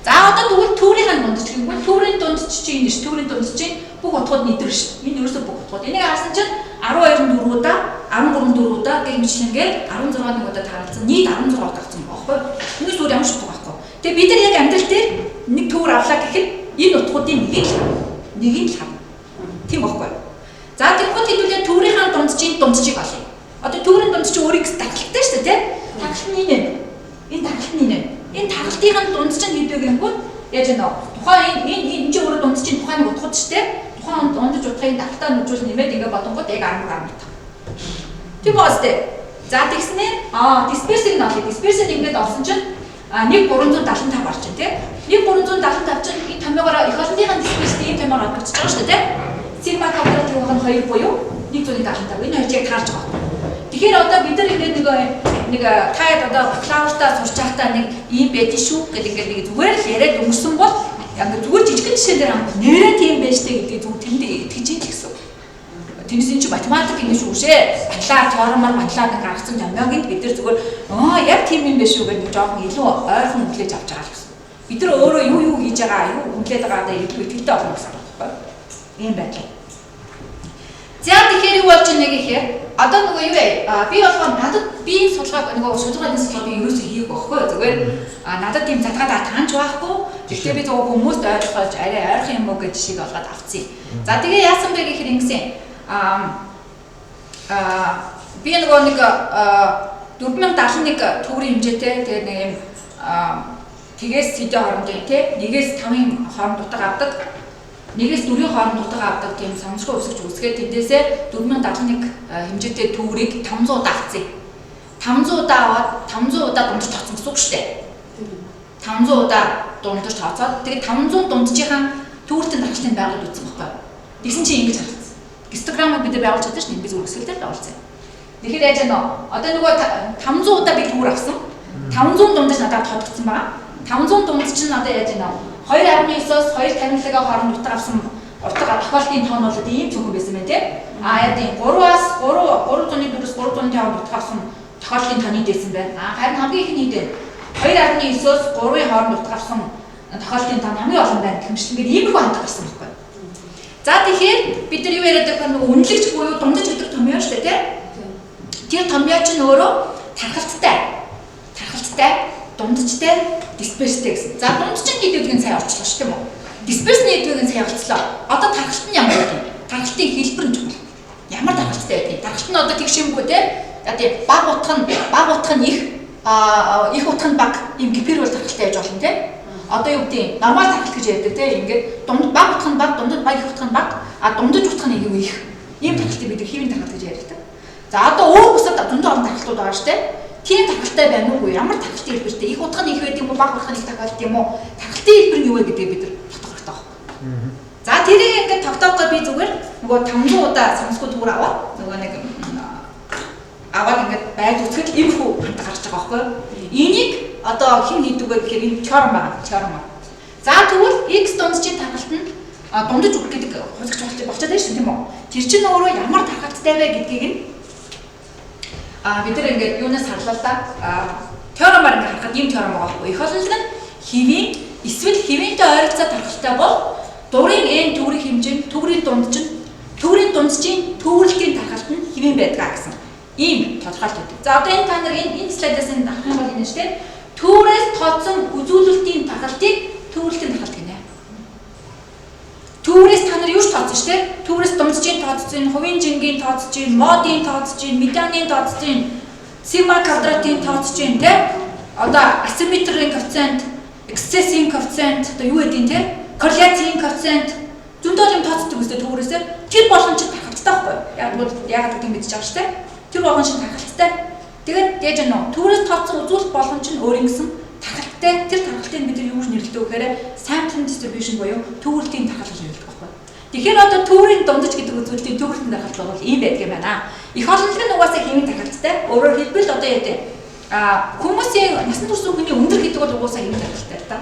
За одоо тэгвэл төврийн дундч гэвэл төврийн дундч чинь энэ ш төврийн дундч чинь бүх утгууд нэгдэр ш. Энэ ерөөсөө бүх утгууд. Энийг харсан чинь 12-ын 4 удаа, 13-ын 4 удаа гэх мэтчилэнгээр 16 нэг удаа таарлцсан. Нийт 16 удаа гарсан байгаа байхгүй юу? Энэс өөр ямар ч утга байхгүй. Тэгээ бид нар яг амьдрал дээр нэг төвөр авлаа гэхэд энэ утгуудын нэг нь л харна. Тийм байхгүй юу? За тэгэхэд хэдүүлээ төврийн дунджийн дунджийг олъё. Одоо төврийн дундч чинь өөр их тархалтай шүү дээ, тийм? Тархалт нь энэ. Энэ тархалт нь энэ. Энэ тархалтын дундч нь хэд вэ гэнгүүт яаж яана? Тухайн энэ энэ энэ чинь өөрөө дундч чинь тухайн нэг утгууд шүү дээ. Тухайн дундаж утгыг тархалтаа нүжүүл нэмээд ингээ бодонгууд яг 13.5. Тийм баас тээ. За тэгснээр дисперсийг нь олъё. Дисперсийг ингээд олсон чинь 1.375 гарч байна тийм. 1.375 чинь энэ томьёогоор эх олоннийхаа дисперсийг ийм томьёогоор олгогдож байгаа шүү дээ тийм. Сигма квадрат гэх нь 2 буюу 175. Энэ хоёр яг таарж байгаа. Тэгэхээр одоо бид нар ингээд нэг таад одоо бакалавртаа сурч байхдаа нэг ийм байдэн шүү гэдэг ингээд нэг зүгээр л яриад өнгөрсөн бол ингээд зүгээр жижигэн жишээн дээр хамт нэрээ тийм байж тээ гэдгийг зүгээр тэнд итгэж ийн л гэсэн. Тэрнээс энэ чи математик ингэ шүү шээ. Батлаа теоремоор батлаа нэг гаргацсан томьёог бид нар зүгээр яг тийм юм биш үү гэдэг нэг жоохон илүү ойрхон хүлээж авч байгаа л гэсэн. Бид нар өөрөө юу хийж байгаа, юу хүлээд байгаа даа илүү итгэлтэй болно гэсэн байхгүй юу? Ийм байдлаа. За тэгэхээр юу болж нэг ихээр одоо нөгөө юу вэ? Би болохоор надад би энэ судалгааг нөгөө судалгааны судалгаа би ерөөсөө хийгээгүй байхгүй юу? Зүгээр надад тийм задгаа таанч байхгүй. Гэхдээ би зөвхөн хүмүүст ойлгож арай ойрхон юм уу гэж жишээг олгоод авцсан. За тэгээ яасан бэ гэхээр ингэсэн. Би нөгөө нэг 4071 төгрөгийн хэмжээтэй тэгээд нэг юм тэгээс сэдэ хоорондын тий нэгээс 5-ын хооронд утга авдаг. Нэгээс 4-ийн хооронд утга авдаг тийм санамсаргүй үсгч үүсгээд тэндээсээ 4071 хэмжээтэй төгрөгийг 500 удаа авцсан. 500 удаа аваад 500 удаа дундаж тооцсон гэсэн үг шүү дээ. 500 удаа дундаж тооцоод тэгээд 500 дунджийнхаа төгрөлтийн тархалтын байгуулалт үүссэн байхгүй юу? Тэгсэн чинь ингэж харагдсан. Гистограмыг бид байгуулж чадсан шүү дээ. Би зүгээр өсгөл дээр байгуулсан. Тэгэхээр яаж яана? Одоо нөгөө 500 удаа би төгрө авсан. 500 дундаж надад тоодогдсон байгаа. 500 дундаж чинь одоо яаж яана? 2.9-оос 2.51-ийн хооронд утга авсан утга тохиолдлын тоон бол ийм цөөхөн байсан байна тийм. А яа тийм 3-аас 3 304-өөс 305 утга авсан тохиолдлын тооны дээсэн байна. А харин хамгийн их нь хэд вэ? 2.9-өөс 3-ын хооронд утга авсан тохиолдлын тоон хамгийн олон байна гэх мэт ингээд иймэрхүү хандлага гарсан байхгүй. За тэгэхээр бид нар юу яриад байгаа вэ? Нөгөө үнэлэгч буюу дундаж өдөр томьёо шүү дээ тийм. Тэр томьёо чинь өөрөө тархалттай. Тархалттай, дундажтай, дисперстэй гэсэн. За дундаж нь хэд гэдгийг сайн орчлоо шүү тийм үү? Дисперсний хэд гэдгийг сайн орчлоо. Одоо тархалт нь ямар вэ? Тархалтын хэлбэр нь чухал. Ямар тархалттай байдгийг. Тархалт нь одоо тэгш юмгүй тийм. За тийм баг утга нь их их утга нь баг ийм гипербол тархалттай байж болно тийм. Одоо юу гэдэг нормал тархалт гэж ярьдаг тийм. Ингээд дунд баг утга нь баг, дундад баг их утга нь баг, а дундаж утга нь их их. Ийм тархалтыг бид хэвийн тархалт гэж ярьдаг. За одоо өөр бусад зөндөө олон тархалтууд байгаа шүү дээ. Тийм тархалтай байна уугүй ямар тархалтын хэлбэртэй их утга нь их байд юм уу баг утга нь их тохиолдсон юм уу? Тархалтын хэлбэр нь юу вэ гэдгийг бид нар тогтоох хэрэгтэй байна. За тэрийг ингээд тогтоохгоо би зүгээр нөгөө 500 удаа самсгүй төгөр аваад нөгөө нэг аваад ингээд байд үсгэл иймэрхүү хандлага гарч байгаа байхгүй юу? Энийг одоо хэн хийдэг вэ гэхээр энэ теорем байгаа. Теорем. За тэгвэл x дунджийн тархалт нь дундаж үг гэдэг хувьсагч болчиход байна шүү тийм үү? Тэр чинь өөрөө ямар тархалттай вэ гэдгийг нь бид нар ингээд юунаас харлаа л да. Теоремаар ингээд харахад ийм теорем байгаа байхгүй. Их олонлог нь хэвийн эсвэл хэвийнтэй ойролцоо тархалтай бол дурын n төгрөг хэмжээ нь төгрийн дундаж нь төгрийн дунджийн төгрөлтийн тархалт нь хэвийн байдгаа гэсэн ийм тодорхойлт өгдөг. За одоо энэ та нар энэ слайдаас энэ харах юм бол энэ шүү дээ. Төврээс тооцсон үзүүлэлтийн тархалтыг төгрөлтийн тархалт гинэ. Төврээс та нар юу ч тооцсон шүү дээ. Төврээс дунджийн тооцсон, хувийн жингийн тооцож, модын тооцож, медианын тооцож, сигма квадратын тооцож тий. Одоо асимметрийн коэффициент, эксцессийн коэффициент одоо юу гэдэг тий? Корреляцийн коэффициент зөндөө юм тооцдог үстэй төврөөсөө тэр болгон чинь тархалттай байхгүй юу? Яг бол яагаад гэдгийг мэдчихэж байгаа шүү дээ. Тэр болгон чинь тархалттай. Тэгээд яаж яана вэ? Төврөөс тооцсон үзүүлэлт болгон чинь өөр ингэсэн тархалттай. тархалтай. Тэр тархалтыг бид нар юу гэж нэрлэдэг вэ гэхээр sampling distribution буюу төвөрлөлтийн тархалт гэж нэрлэдэг байхгүй. Тэгэхээр одоо төврийн дундаж гэдэг үзүүлэлтийн төвөрлөлтийн тархалт бол ийм байдаг юм байна. Их олонлог нь угаасаа хэвийн тархалттай. Өөрөөр хэлбэл одоо яа гэдэг хүмүүсийн насан турш хүний өндөр гэдэг бол угаасаа хэвийн тархалттай л да.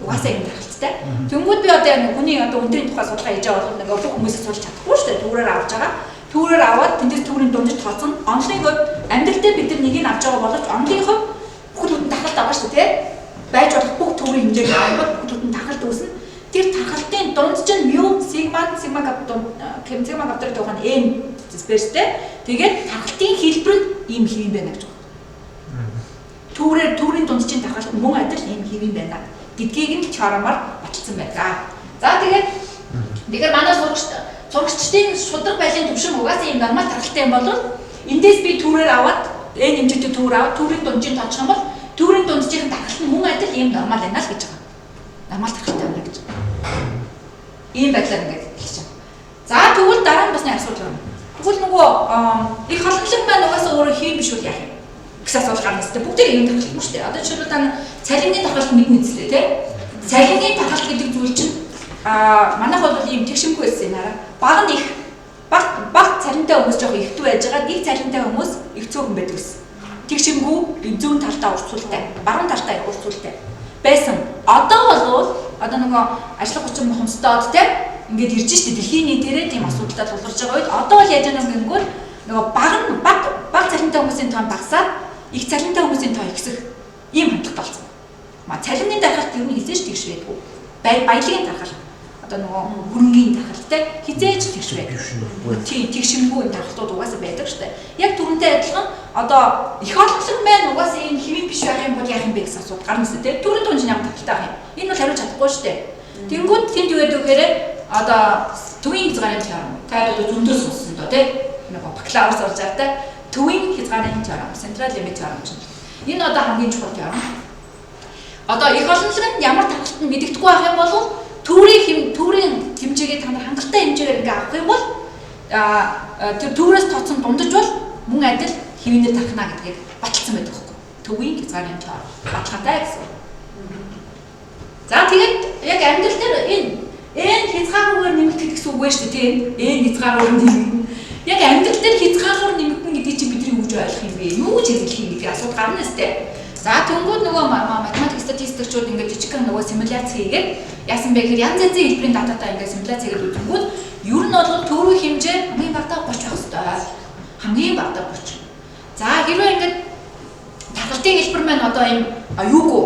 Угаасаа хэвийн тархалттай. Тэнгүүд би одоо яг хүний одоо өндрийн тухай судалгаа хийж байгаа бол нэг бүх хүмүүсийг судалж чадахгүй шүү дээ. Төврөөр авч байгаа. Төврөөр аваад тэндээс төврийн дундаж тооцно. Онлын хувьд амьдрал дээр бид нар нэгийг авч байгаа боловч онлын хувьд бүхэл бүтэн тархалт аваа шүү дээ, тий? Байж болох бүх төврийн хэмжээг авахад бүхэл бүтэн тархалт үүснэ. Тэр тархалтын дунд чинь mu сигма сигма сигма квадрат байгаа нь n дисперстэй. Тэгээд тархалтын хэлбэр нь ийм хэвэн байна гэж байна. Төврээр төврийн дунджийн тархалт мөн адил ийм хэвэн байна гэдгийг нь теоремоор баталсан байдаг. За тэгээд тэгэхээр манай сурагчдын шударга байдлын түвшин угаасаа ийм нормал тархалтай юм бол эндээс би төврээр аваад n хэмжээтэй төвөр аваад төврийн дунджийг тооцох юм бол төврийн дунджийн тархалт нь мөн адил ийм нормал байна л гэж байгаа. Нормал тархалтай байна гэж. Ийм байдлаар ингээд хэлж байгаа. За тэгвэл дараа нь бас нэг асуудал байна. Тэгвэл нөгөө их холонлог маань угаасаа өөрөө хэм биш үл яах юм гэсэн асуудал гарна хэвээр. Бүгдээр ийм тархалт шүү дээ. Одоо жишээлбэл та цалингийн тархалт мэднэ үстэй тий. Цалингийн тархалт гэдэг зүйл чинь манайх бол ийм тэгшингүй байсан юм хараа. Баг нь их баг цалинтай хүмүүс жоох ихтүү байж байгаа. Их цалинтай хүмүүс их цөөхөн байдаг гэсэн. Тэгшингүй зүүн талдаа урцуултай, баруун талдаа урцуултай байсан. Одоо бол одоо нөгөө ажлах хүчин мухамстоод тий ингээд ирж штэ дэлхийн нийтээрээ тийм асуудалтай тулгарч байгаа үед одоо бол яаж яана гэнгүүт нөгөө баг нь баг цалинтай хүмүүсийн тоо багасаад их цалинтай хүмүүсийн тоо ихсэх ийм хандлага болсон. Цалинны дархалт ер нь хизээж тэгш байдгүй. Баялагын дархалт одоо нөгөө хөрөнгийн дархалт те хизээж тэгш байдаг. Тийм тэгшингүй юм дархалтууд угаасаа байдаг штэ. Яг түрүүнтэй адилхан одоо их олонлог маань угаасаа ийм хэвийн биш байх юм бол яах юм бэ гэсэн асуудал гарна үстэй те. Түрүүн тунж ямар дархалтай байх юм. Энэ бол хариулж чадахгүй штэ. Тэнгүүд тэнд юу гэдэг вэ гэхээр одоо төвийн хязгаарын теорем. Та одоо зөндөө сонссон доо те. Нөгөө бакалавр сурж байгаа те. Төвийн хязгаарын теорем, central limit theorem чинь. Энэ одоо хамгийн чухал теорем. Одоо их олонлог нь ямар тархалт нь мэдэгдэхгүй байх юм бол төврийн хэмжээгээ та нар хангалттай хэмжээгээр ингээ авах юм бол тэр төврөөс тооцсон дундаж бол мөн адил хэвийнээр тархна гэдгийг баталсан байдаг байхгүй. Төвийн хязгаарын теорем баталгаатай гэсэн. За тэгээд яг амьдрал дээр энэ n хязгааргүйгээр нэмэгдэх гэсэн үг байна шүү дээ тийм. N хязгааргүйгээр нэмэгдэнэ. Яг амьдрал дээр хязгааргаар нэмэгдэнэ гэдгийг чинь бидний юу гэж ойлгох юм бэ? Юу гэж хэрэглэх юм гэдгийг асуудал гарна сте. За тэнгууд нөгөө математик статистикчууд ингээд жижигхэн нөгөө симуляц хийгээд яасан бэ гэхээр янз янзын хэлбэрийн дататай ингээд симуляц хийгээд үзэнгүүт ер нь бол төврийн хэмжээ хамгийн багадаа 30 байх хэвээр. Хамгийн багадаа 30. За хэрвээ ингээд тархалтын хэлбэр маань одоо ийм юугүй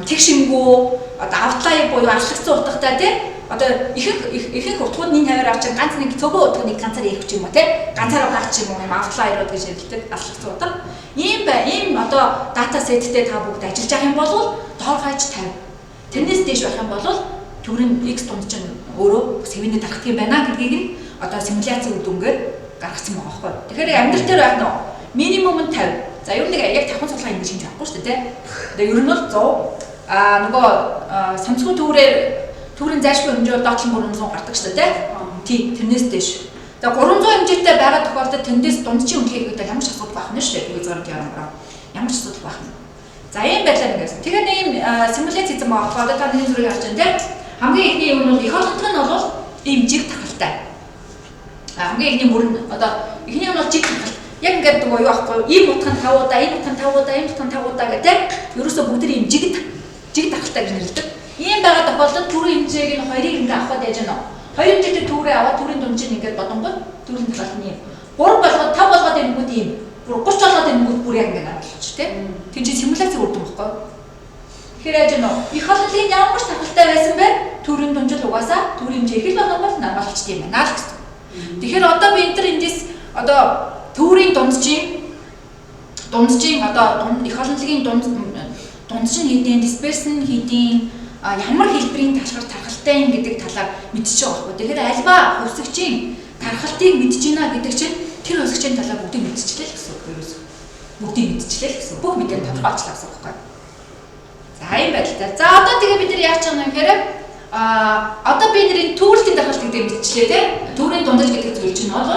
тэгшингүй одоо outlier буюу алшигдсан утгатай тий одоо ихэнх утгууд нэг тавиар авч ганц нэг цөөхөн утга нэг ганцаар ирэх ч юм уу тий ганцаараа гарч юм уу юм outlier-ууд гэж хэлдэг алшигдсан утга. Ийм одоо data set тэй та бүгд ажиллаж байгаа юм бол доор хаяж 50. Тэрнээс дээш байх юм бол төврийн x дунд чинь өөрөө сэвэнэ тархдаг юм байна гэдгийг нь одоо симуляцийн үр дүнгээр гаргацсан байгаа байхгүй. Тэгэхээр амьдрал дээр байх нь минимум нь 50. За ер нь яг 50 судалгаа ингэж хийж чадахгүй шүү дээ тий. Одоо ер нь бол 100 нөгөө самцгүй төврээр төврийн зайлшгүй хэмжээ бол доотлон 300 гардаг шүү дээ тий. Тэрнээс дээш. За 300 хэмжээтэй байгаа тохиолдолд тэндээс дунджийн үнэлгээ хийхэд ямар ч асуудал байх нь шүү дээ. Төвийн зураг теоремоор ямар ч асуудал байх нь. За ийм байдлаар ингэсэн. Тэгэхээр нэг ийм симуляц хийсэн байгаа байхгүй. Одоо та нэгэн зургийг харж байна тий. Хамгийн эхний юм нь бол их олонтог нь бол ийм жиг тархалтай. Хамгийн эхний мөр нь одоо эхний нь бол жиг тархалт. Яг ингээд нөгөө юу аахгүй ийм утга нь 5 удаа, ийм утга нь 5 удаа, ийм утга нь 5 удаа гэх тий. Ерөөсөө бүгд ийм жиг тархалтай гэж нэрлэдэг. Ийм байгаа тохиолдолд төрийн хэмжээг нь хоёрыг ингээ авахад яаж гэнэ? Хоёр хэмжээтэй төврээ аваад төрийн дунджийг ингээд бодонгууд төрийн талд нь ийм. 3 болгоод 5 болгоод ирэнгүүт ийм. Бүр 30 болгоод ирэнгүүт бүр яг ингээд авчихчих тий. Тэр чинь симуляцийн үр дүн баггүй. Тэгэхээр яаж гэнэ? Их олонлогийн ямар ч тархалтай байсан бэ? Төрийн дунджил угаасаа төрийн хэмжээ их л байгаа бол нормал болчтой юм байна л гэсэн. Тэгэхээр одоо би энэ төр эндээс одоо төврийн дунджийн одоо их олонлогийн дундж нь хэдийн, дисперс нь хэдийн, ямар хэлбэрийн талхар тархалтай юм гэдэг талаар мэдчихэж байгаа байхгүй. Тэгэхээр альва хувьсагчийн тархалтыг мэдэж байна гэдэг чинь тэр хувьсагчийн талаар бүгдийг мэдчихлээ л гэсэн үг ерөөсөө. Бүгдийг мэдчихлээ л гэсэн. Бүх мэдээ тодорхой олчлаа гэсэн үг байхгүй. За ийм байдалтай. За одоо тэгээ бид нар яаж чана вэ гэхээр одоо би нэрийн төвөрлөлтийн тархалт гэдэг мэдчихлээ те. Төврийн дундаж гэдэг зүйл чинь бол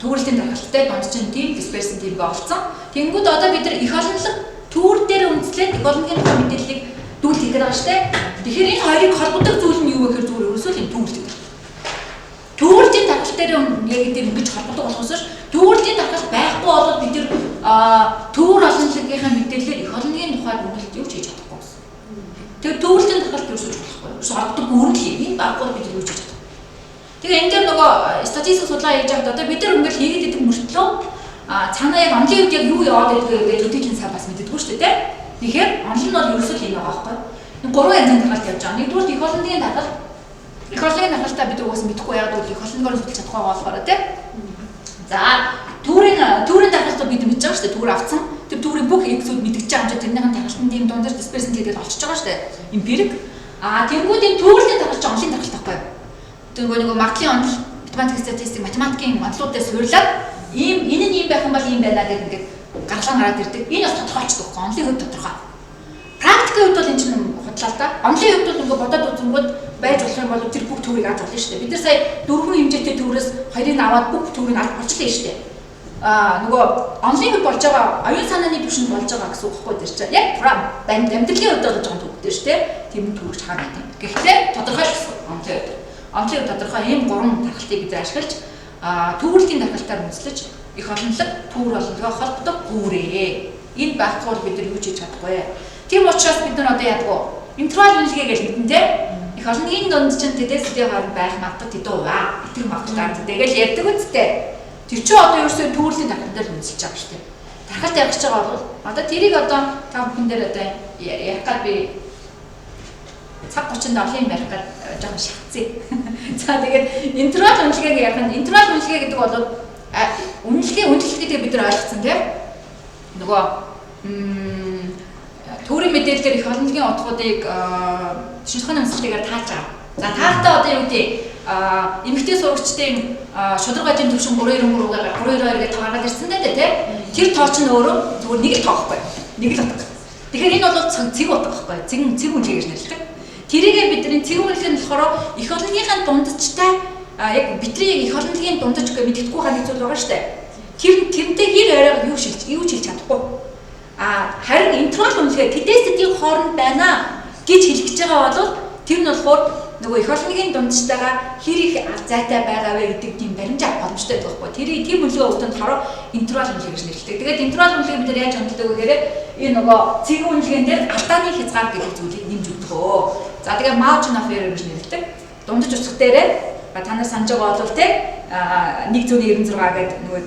төвөрлөлтийн тархалттай дунд чинь тийм дисперсийн тийм олцсон. Тэнгүүд одоо бид нар их олонлог төвөр дээр үндэслэн үндэслээд эх олонгийн тухай мэдээллийг дүгнэлт хийх гээд байгаа шүү дээ. Тэгэхээр энэ хоёрыг холбодог зүйл нь юу вэ гэхээр зүгээр ерөөсөө л энэ төвөрлөлт гэдэг. Төвөрлөлийн тархалт дээр яг дээр ингэж холбодог болохоос ш төвөрлөлийн тархалт байхгүй болоод бид нар төвөр олонлогийнхаа мэдээллээр эх олонгийн тухай дүгнэлт юу ч хийж чадахгүй гэсэн. Тэгэхээр төвөрлөлийн тархалт ерөөсөө болохгүй. Ерөөсөө холбодог бүрэн л юм. Энэ байхгүй бид юу ч хийж чадахгүй. Тэгээ энэ дээр нөгөө статистик судалгаа хийж байхад одоо бид нар ингээл хийгээд идэг мөртлөө цаанаа яг онлын үед яг юу яваад байдгийг ингээд төдийлөн сайн бас мэддэггүй шүү дээ. Тэгэхээр онл нь бол ерөөсөө л энэ байгаа байхгүй. Энэ гурван янзын тархалт явж байгаа. Нэгдүгээр эх олонгийн тархалт. Эх олонгийн тархалтаа бид угаасаа мэдэхгүй, яагаад гэвэл эх олонгоор судалж чадахгүй байгаа болохоор тий. За, төврийн тархалтаа бид мэдж байгаа шүү дээ. Төвөр авцсан. Тэр төврийн бүх x-үүд мэдгэж байгаа юм чи тэрнийхэн тархалтын тийм дундаж dispersion гэдэг олчиж байгаа шүү дээ. Эмпирик. Тэнгүүд энэ төвөрлийн тархалт чинь онлын тархалт байхгүй юу? Тэнгүү нөгөө магадлалын онол, математик, статистик, математикийн онолуудаар суурлаад ийм энэ нь ийм байх юм бол ийм байна гэдэг ингээд гаргалгаа гараад ирдэг. Энэ бас тодорхойлцдог байхгүй. Онлын хувьд тодорхой. Практикийн хувьд бол энэ чинь худлаа л да. Онлын хувьд бол ингээд бодоод үзэнгүүд байж болох юм бол тэр бүх төврийг авч болно шүү дээ. Бид нар сая дөрвөн хэмжээтэй төврөөс хоёрыг аваад бүх төврийг авч болчихлоо шүү дээ. Нөгөө онлын хувьд болж байгаа, оюун санааны түвшинд болж байгаа гэсэн үг байхгүй тэр чинь. Яг амьдралын хувьд болж байгаа төвхтэй шүү дээ. Тийм төвөрч хаана гэдэг. Гэхдээ тодорхой л гэсэн онлын хувьд. Онлын хувьд тодорхой ийм гурван тархалтыг бид ашиглаж төвөрлөлийн тархалтаар үндэслэж эх олонлог, төвөр олонлогоо холбодог гүүрээ. Энэ байхгүй бол бид нар юу ч хийж чадахгүй. Тийм учраас бид нар одоо яадаг вэ? Интервал үнэлгээ гэж мэдэн тэ. Эх олонгийн дунд чинь тэдэсдийн хооронд байх магадлал тэдүү хуваа. Итгэх магадлал тэгэл ярьдаг үсттэй. Тэр чинь одоо ерөөсөө төвөрлөлийн тархалтан дээр үндэслэж байгаа шүү дээ. Тархалт ярих гэж байгаа бол одоо тэрийг одоо та бүхэн дээр одоо ярих гад би цаг 37 юм ярих гад жоохон шатцээ. За, тэгээд интервал үнэлгээг ярих нь, интервал үнэлгээ гэдэг бол үнэлгээ, үнэлэх гэдгийг бид нар ойлгоцсон тийм. Нөгөө төврийн мэдээлэлээр эх олонлогийн утгуудыг шинжлэх ухааны үндэслэлээр тааж байгаа. За, таахтаа одоо юу гэдэг эмэгтэй сурагчдын шударга байдлын түвшин 393-гаар 392 гэж гаргаад ирсэн дээ тий. Тэр тоо чинь өөрөө зүгээр нэг л тоо байхгүй. Нэг л утга. Тэгэхээр энэ бол цэг утга байхгүй. Цэг цэг үнэлгээ гэж нэрлэдэг. Тэрийгээ бидний цэг үнэлгээ нь болохоор эх олонлогийнхаа дундажтай яг бидний эх олонлогийн дундаж гэж мэддэхгүй байгаа нэг зүйл байгаа шүү дээ. Тэр тэрнтэй хэр ойроо юу шилж юу ч хэлж чадахгүй. Харин интервал үнэлгээ тэдээс тэдийн хооронд байна гэж хэлэх гэж байгаа бол тэр нь болохоор нөгөө эх олонгийн дунджтайгаа хэр их зайтай байгаа вэ гэдэг тийм баримж авах боломжтой байдаг байхгүй. Тэрийг тийм үнэлгээ өгдөг нь болохоор интервал үнэлгээ гэж нэрлэдэг. Тэгээд интервал үнэлгээ бид нар яаж онцлог вэ гэхээр энэ нөгөө цэг үнэлгээн дээр алдааны хязгаар гэдэг зүйлийг нэмж өгдөг. За, тэгээд margin of error гэж нэрлэдэг. Дундаж утга дээрээ та нар санаж байгаа бол те 196 гэдэг нөгөө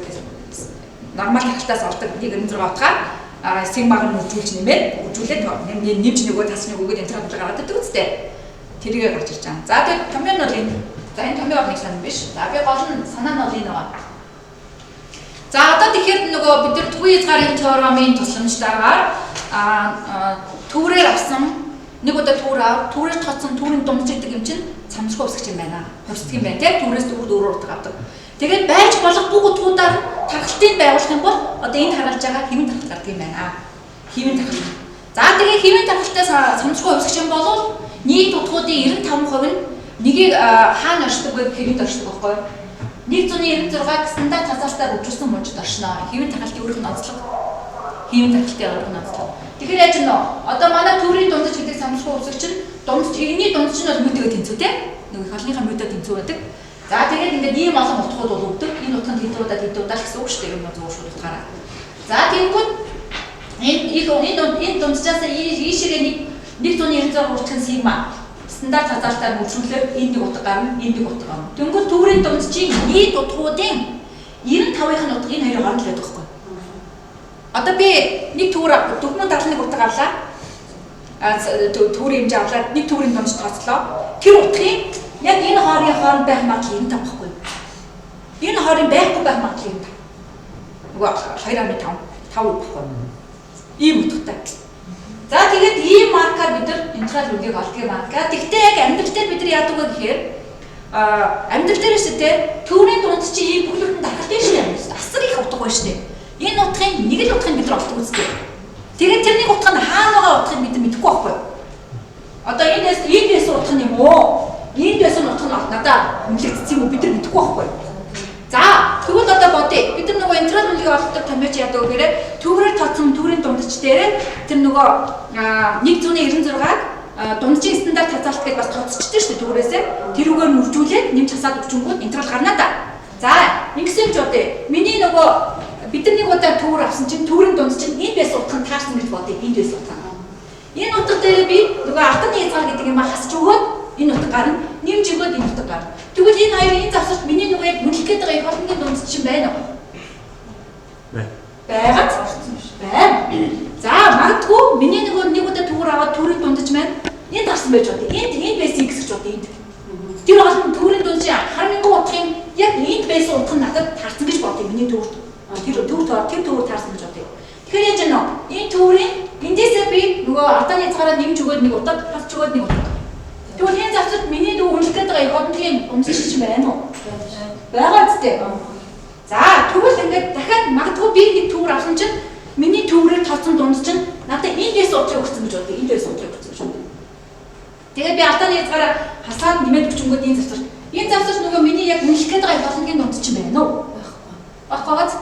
нормал тархалтаас олдог 196 утгаа сигмаг нь үржүүлж нэмээд үржүүлээд нэмж нөгөө тас нэг өгөөд интервал гаргаад ирдэг үстэй. Тэрийгээ гарч ирж байгаа. За, тэгээд томьёо нь бол энэ. За, энэ томьёо бол нэг санаа биш. За, би гол нь санаа нь бол энэ байгаа. За, одоо тэгэхээр нөгөө бид нар төвийн хязгаарын теоремын тусламжтайгаар төврээр авсан, нэг удаа төвөр ав, төврээр тооцсон төврийн дундаж гэдэг юм чинь самзархуу хувьсагч юм байна. Хувьсдаг юм байна тийм, төврээс төвөрд өөр утга авдаг. Тэгээд байж болох бүх утгуудаар тархалтыг байгуулах юм бол одоо энд харуулж байгаа хэвийн тархалт гардаг юм байна. Хэвийн тархалт. За, тэгээ хэвийн тархалтаас самзархуу хувьсагч юм бол нийт утгуудын 95% нь нэгийг хаана оршдог вэ гэхээр энд оршдог байхгүй юу? 196 стандарт хязгаартаар үржүүлсэн мужид оршино. Хэвийн тархалтын өөрөх нь онцлог. Хэвийн тархалтын өөрөх нь онцлог. Тэгэхээр яаж нөө? Одоо манай төврийн дундаж гэдэг самзархуу хувьсагч нь дундаж, энэний дундаж нь бол мө-тэйгээ тэнцүү те. Нөгөө эх олонныхаа мө-тэй тэнцүү байдаг. За, тэгээд ингээд ийм олон утгууд бол өгдөг. Энэ утга нь хэд удаа хэд удаа л гэсэн үг шүү дээ. Юм зүгээр шууд утгаараа. За, тэгэнгүүт энэ их энэ энэ дунджаас ийшээгээ нэг 196 үржих нь сигма стандарт хязгаартаар үржүүлээд энэ нэг утга гарна, энэ нэг утга гарна. Тэнгүүт төврийн дунджийн нийт утгуудын 95-ын нь утга энэ хоёрын хооронд л байдаг байхгүй. Одоо би нэг төвөр 4071 утга авлаа. Төврийн хэмжээ авлаа. Нэг төврийн дундаж тооцлоо. Тэр утгын яг энэ хоорын хооронд байх магадлал 95 байхгүй. Энэ хоорын байхгүй байх магадлал 95. Нөгөө 2.5 5 байхгүй. Ийм утгатай. За, тэгээд ийм маркаар бид нар интервал үнэлгээг олдог юм аа. Тэгвэл яг амьдрал дээр бид нар яадаг вэ гэхээр амьдрал дээр шүү дээ, төврийн дунд чи ийм бүхлөртөн тархалт шүү дээ. Асар их утга байна шүү дээ. Энэ утгын нэг л утгыг бид нар олдог үстэй. Тэгээд тэр нэг утга нь хаана байгаа утгыг бид мэдэхгүй байхгүй юу? Одоо энэс энд байсан утга нь юм уу? Энд байсан утга нь надаа үнэлэгдсэн юм уу? Бид нар мэдэхгүй байхгүй юу? За, тэгвэл одоо бодъё. Бид нар нөгөө интервал үнэлгээ олгодог томьёоч яадаг вэ гэхээр төгрөөр тооцсон төгрийн дундч дээр тэр нөгөө 196-г дунджийн стандарт хязгаарлалт гэдээ бас тооцчихдээ шүү дээ төгрөөсөө. Тэрүүгээр нүржүүлээд нэмж хасаад өгчөнгүүд интервал гарна да. За, ингэсэн ч бодъё. Миний нөгөө бид нар нэг удаа төгөр авсан чинь төгрийн дунд чинь энд байсан утга нь таарсан гэж бодъё. Энд байсан утга. Энэ утга дээр би нөгөө алтан хязгаар гэдэг юм хасч өгөөд энэ утга гарна. Нэмж өгөөд энэ утга гарна. Тэгвэл энэ хоёрын энэ завсарт миний нөгөө яг үнэлэх гээд байгаа их олонгийн дунд чинь байна уу? Байна. Байгаад байна. За, магадгүй миний нөгөө нэг удаа төгөр аваад төгрийн дундаж маань энд гарсан байж бодъё. Энд байсан x гэж бодъё энд. Тэр олон төгрийн дунд чинь хар мянган утгын яг энд байсан утга нь надад таарсан гэж бодъё миний төгөрт. Тэр төгөр таарсан гэж бодъё. Тэгэхээр яаж яана вэ? Энэ төгрийн эндээсээ би нөгөө алтан хязгаараа нэмж өгөөд нэг утга, хасч өгөөд нэг утга. Тэгвэл энэ завсарт миний нөгөө үнэлэх гээд байгаа их олонгийн дундаж чинь байна уу? Байгаа зү. За, тэгвэл ингээд дахиад магадгүй би нэг төгөр авсан чинь миний төгрөөр тооцсон дунд чинь надад энд байсан утгыг өгсөн гэж бодъё. Энд байсан утгыг өгсөн гэж бодъё. Тэгээд би алтан хязгаараа хасаад нэмээд өчөнгөд энэ завсар. Энэ завсар нөгөө миний яг үнэлэх гээд байгаа их олонгийн дунд чинь байна уу? Байхгүй. Байхгүй гоц.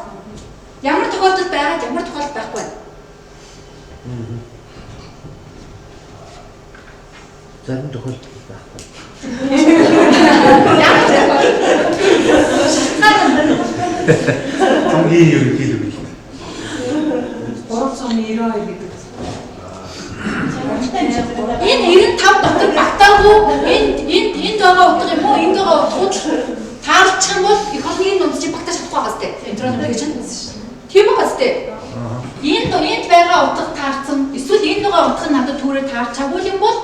Ямар тохиолдолд байгаад ямар тохиолдолд байхгүй байна? Зарим тохиолдолд байхгүй. Ямар тохиолдолд? Шалтгаан нь Цонгийн ерөнхийлөг л. 392 гэдэг. Энэ 95 дотор багтаагүй энд байгаа утга юм уу? Энд байгаа утгууд таарчих юм бол их олонгийн дунд чинь багтааж чадахгүй байгаа сте. Интервал үнэлгээ чинь. Тийм байгаа сте. Энд байгаа утга таарсан. Эсвэл энд байгаа утга нь надад түүрээр таарчаагүй юм бол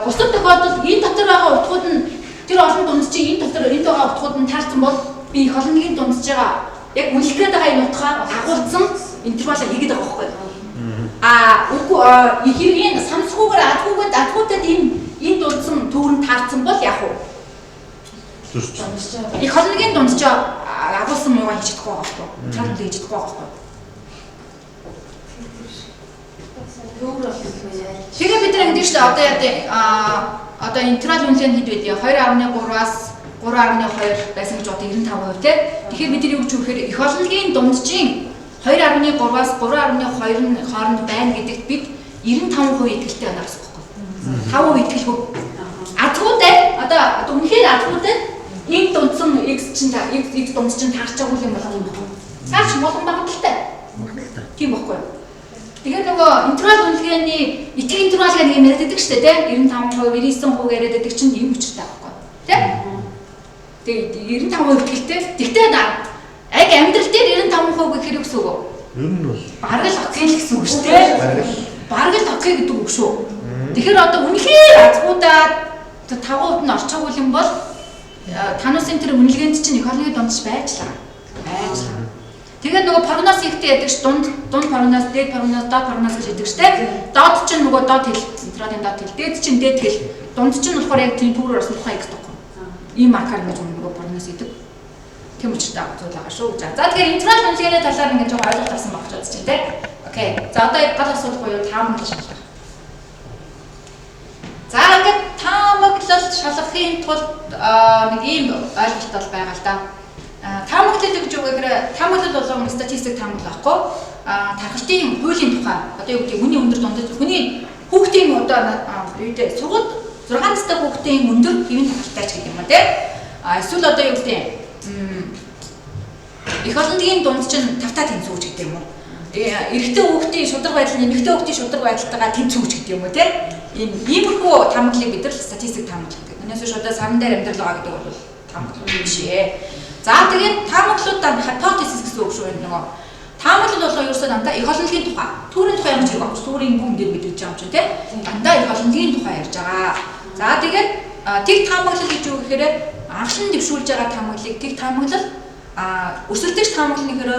бусад тохиолдолд энэ дотор байгаа утгууд нь тэр олон дунд чинь энэ дотор энд байгаа утгууд нь таарсан бол би их олонгийн дундж байгаа яг үнэлэх гээд байгаа энэ утгаа агуулсан интервалаа хийгээд байгаа байхгүй юу? Үгүй хэрэг энэ самсгүйгээр адгуудад энэ дурдсан төвөр нь таарсан бол яах вэ? Зөрч. Их олонгийн дунд чи агуулсан муугаа хийж чадахгүй байгаа байхгүй юу? Интервал хийж чадахгүй байгаа байхгүй юу? Тэгээ бид нар ингэдэг шүү дээ. Одоо яа одоо интервал үнэлгээ нь хэд байдгийг 2.3-аас 3.2 байсан гэж бодъё 95% тий. Тэгэхээр бид нар юу гэж хэлэхээр их олонгийн дунджийн 2.3-аас 3.2 нь хооронд байна гэдэгт бид 95% итгэлтэй байна гэсэн үг байхгүй юу? 5% итгэлгүй. Азгуудаа одоо үнэхээр азгуудаа энэ дундсан x чинь x дунд чинь таарчаагүй юм бол цааш молон магадлалтай. Тийм байхгүй юу? Тэгэхээр нөгөө интервал үнэлгээний итгэх интервал гэдэг юм яриад байдаг шүү дээ, тий? 95%, 99% яриад байдаг чинь ийм учиртай байхгүй юу? Тий? Тэгээ 95% итгэлтэй. Тэгтээ яг амьдрал дээр 95% гэхээр юу гэсэн үг вэ? Ер нь бол бараг л окей л гэсэн үг шүү дээ. Бараг л окей гэдэг үг шүү. Тэгэхээр одоо үнэхээр азгуудаа 5% нь орчоогүй юм бол тануусын тэр үнэлгээнд чинь их олонгийн дундч байж л байгаа. Байж л байгаа. Тэгээд нөгөө прогноз хийхдээ яадаг ш дунд прогноз, дээд прогноз, доод прогноз гэж яадаг штэ. Доод чинь нөгөө доод хэл, централын доод хэл, дээд чинь дээд хэл, дунд чинь болохоор яг тийм төгрөөр орсон тухайн x тохгүй. Ийм маркаар ингэж нөгөө прогноз хийдэг. Тийм учиртай зүйл байгаа шүү. За тэгэхээр интервал үнэлгээний талаар ингэж жоохон ойлголт авсан байх гэж бодож байна те. Окей. За одоо гол асуудал буюу таамаглал шалгах. За ингээд таамаглал шалгахын тулд нэг ийм ойлголт бол байгаа л да. Таамаглал гэж юу гэхээр таамаглал болон статистик таамаглал байхгүй. Тархалтын хуулийн тухай одоо юу гэдэг хүний өндөр дундаж хүний хүүхдийн одоо юу гэдэг сургууль 6 настай хүүхдийн өндөр хэвийн тархалтай ч гэдэг юм уу те. Эсвэл одоо юу гэдэг их олонгийн дунд чинь тавтаа тэнцвүүж гэдэг юм уу. Эрэгтэй хүүхдийн шударга байдал нь эмэгтэй хүүхдийн шударга байдалтайгаа тэнцвүүж гэдэг юм уу те. Иймэрхүү таамаглалыг бид нар статистик таамаглал гэдэг. Өнөөс биш одоо саран дээр амьдрал байгаа гэдэг бол таамаглал биш ээ. За тэгээд таамаглалуудаа hypothesis гэсэн үг шүү энэ нөгөө. Таамаглал болоо ерөөсөө дандаа их олонгийн тухай. Түүрийн тухай ямар ч хэрэг байхгүй. Түүрийн бүх мэдээд мэдэж байгаа юм чинь те. Дандаа их олонгийн тухай ярьж байгаа. За тэгээд тэг таамаглал гэж юу гэхээр анхлан дэвшүүлж байгаа таамаглалыг тэг таамаглал өрсөлдөгч таамаглал нэхэр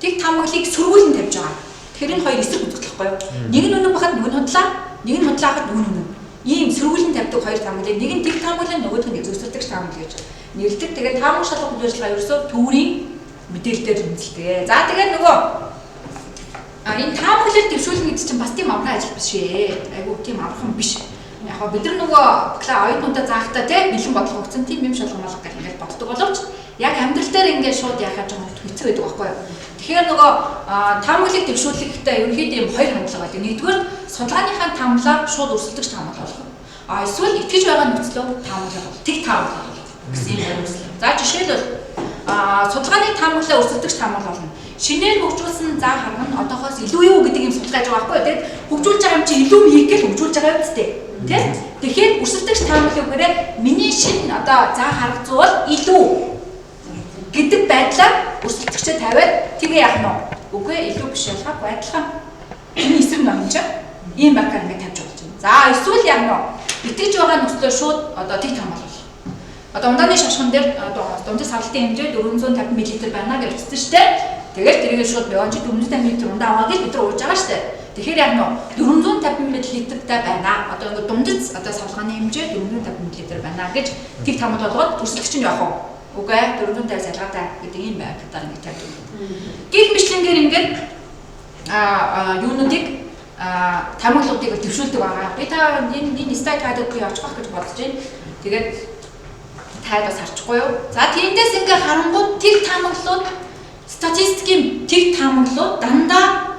тэг таамаглалыг сөргүүлэн тавьж байгаа. Тэгэхээр энэ хоёр эсрэг үзэгдэл байхгүй юу? Нэг нь үнэн бахад нэг нь худлаа, нэг нь худлаа хахад нэг нь үнэн. Ийм сөргүүлэн тавьдаг хоёр таамаглалыг нэг нь тэг таамаглал, нөгөөх нь өрсөлдөгч таамаглал гэж нэрлэдэг. Тэгээд таамаг шалгах үйл ажиллагаа ерөөсөө төврийн мэдээлэл дээр үндэслэдэг. За тэгээд нөгөө энэ таамаглал дэвшүүлнэ гэдэг чинь бас тийм амархан ажил биш ээ. Айгуу тийм амархан биш. Яг бид нар нөгөө оюутнуудаа заахтаа те бэлэн бодлого өгсөн тийм юм шалгамалга гэх ингээд боддог боловч Яг амьдрал дээр ингээд шууд яхаа жоохон хэцүү байдаг байхгүй юу? Тэгэхээр нөгөө таамаглалыг дэвшүүлэхдээ ерөнхийдөө юм хоёр хандлага байдаг. Нэгдүгээр судалгааныхаа таамаглаа шууд өрсөлдөгч таамаглал болох. А эсвэл итгэж байгаа нөхцлөө таамаглал болох. Тэг таамаглал болох гэсэн юм хоёр өрсөлдөл. За жишээлбэл судалгааны таамаглалаа өрсөлдөгч таамаглал болно. Шинээр хөгжүүлсэн зан харга нь одоохоос илүү юу гэдэг юм судалгаа хийж байгаа байхгүй юу? Тэгэд хөгжүүлж байгаа юм чи илүү хийх гээл хөгжүүлж байгаа юм зү тэ? Тэгэхээр өрсөлдөгч таамаглал үгээр миний шинэ одоо зан харга зүй бол илүү гэдэг байдлаар өрсөлдөгчөө тавиад тэгээ яах нь вэ? Үгүй илүү биш ялгаагүй адилхан. Энэ эсрэг нэг юм чинь ийм маркер ингээд тавьж болж байна. За эсвэл яах нь вэ? Итгэж байгаа нөхцлөө шууд одоо тэг таамаглал. Одоо ундааны шашган дээр одоо дундаж савлтын хэмжээ 450 мл байна гэж бичсэн шүү дээ. Тэгэл тэрийг шууд би онч 450 мл ундаа аваа гэж бид нар ууж байгаа шүү дээ. Тэгэхээр яг нь 450 мл-тэй байна. Одоо ингээд дундаж одоо савлгааны хэмжээ 450 мл байна гэж тэг таамаг болгоод өрсөлдөгч нь явах уу? Үгүй 450-аас ялгаатай гэдэг ийм байдлаар ингээд тавьж өгнө. Гэх мэтлэнгээр ингээд юунуудыг таамаглалуудыг төвшүүлдэг байгаа. Би та энэ слайд хадад би очих байх гэж бодож байна. Тэгээд таад бас харчихгүй юу? За тиймдээс ингээ харангууд тэг таамаглалууд статистикийн тэг таамаглалууд дандаа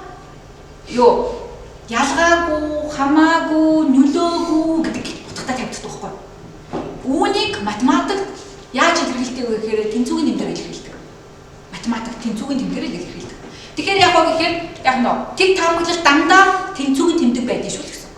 юу ялгаагүй, хамаагүй, нөлөөгүй гэдэг утгатай тавигддаг байхгүй юу? Үүнийг математикт яаж илэрхийлдэг вэ гэхээр тэнцвүүгийн тэмдгээр илэрхийлдэг. Математик тэнцвүүгийн тэмдгээр илэрхийлдэг. Тэгэхээр яг гоо гэхээр яг нөө тэг таамаглал дандаа тэнцвүүгийн тэмдэг байдаг шүү гэсэн.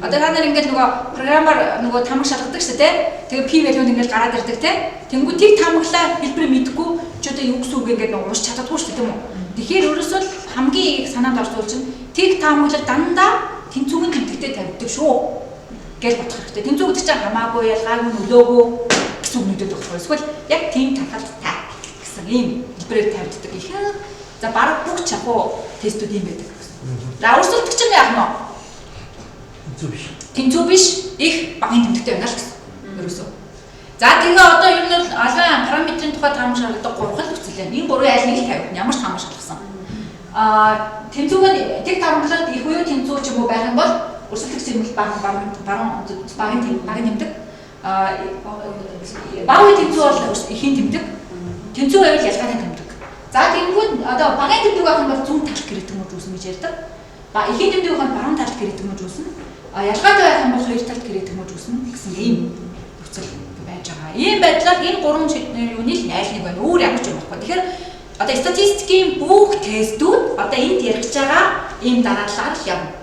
Одоо та нар ингээд нөгөө програмаар нөгөө таамаг шалгадаг шүү дээ. Тэгээ p value-нд ингээд гараад ирдэг те. Тэнгүү тэг таамаглаа хэлбэрээ мэдэхгүй ч одоо юу гэсэн үг ингээд нөгөө уншиж чаддаггүй шүү дээ тийм үү? Тэгэхээр ерөөсөө хамгийн их санаанд орж чинь тэг таамаглал дандаа тэнцвүүгийн тэмдэгтэй тавигддаг шүү гэж бодох хэрэгтэй. Тэнцүү гэдэг чинь хамаагүй, ялгаагүй, нөлөөгүй гэсэн үгнүүдэд байхгүй. Эсвэл яг тийм тархалттай гэсэн ийм хэлбэрээр тавигддаг. Ихэнх за бараг бүх чахуу тестүүд ийм байдаг гэсэн. За өрсөлдөгч нь яах нь вэ? Тэнцүү биш. Тэнцүү биш, их багын тэмдэгтэй байна л гэсэн. Ерөөсөө. За тэгээ одоо ер нь бол алган параметрын тухай таамаг шалгадаг гурван нөхцөл байна. Энэ гурвын аль нэг л тавигдана. Ямар ч таамаг шалгасан. Тэнцүүг нь тэг таамаглалд их буюу тэнцүү ч юм уу байх юм бол өрсөлдөх зэмлэл багын тэмдэг. Бага үе тэнцүү бол ихийн тэмдэг. Тэнцүү байвал ялгаатай тэмдэг. За тэгэнгүүт одоо багын тэмдэг байх юм бол зүүн талд гэрэтгмөж үүснэ гэж ярьдаг. Ихийн тэмдэг байх нь баруун талд гэрэтгмөж үүснэ. Ялгаатай байх юм бол хоёр талд гэрэтгмөж үүснэ гэсэн ийм нөхцөл байж байгаа. Ийм байдлаар энэ гурван юуны л айл нэг байна. Өөр ямар ч юм байхгүй. Тэгэхээр одоо статистикийн бүх тестүүд одоо энд ярих гэж байгаа ийм дараалалаар л явна.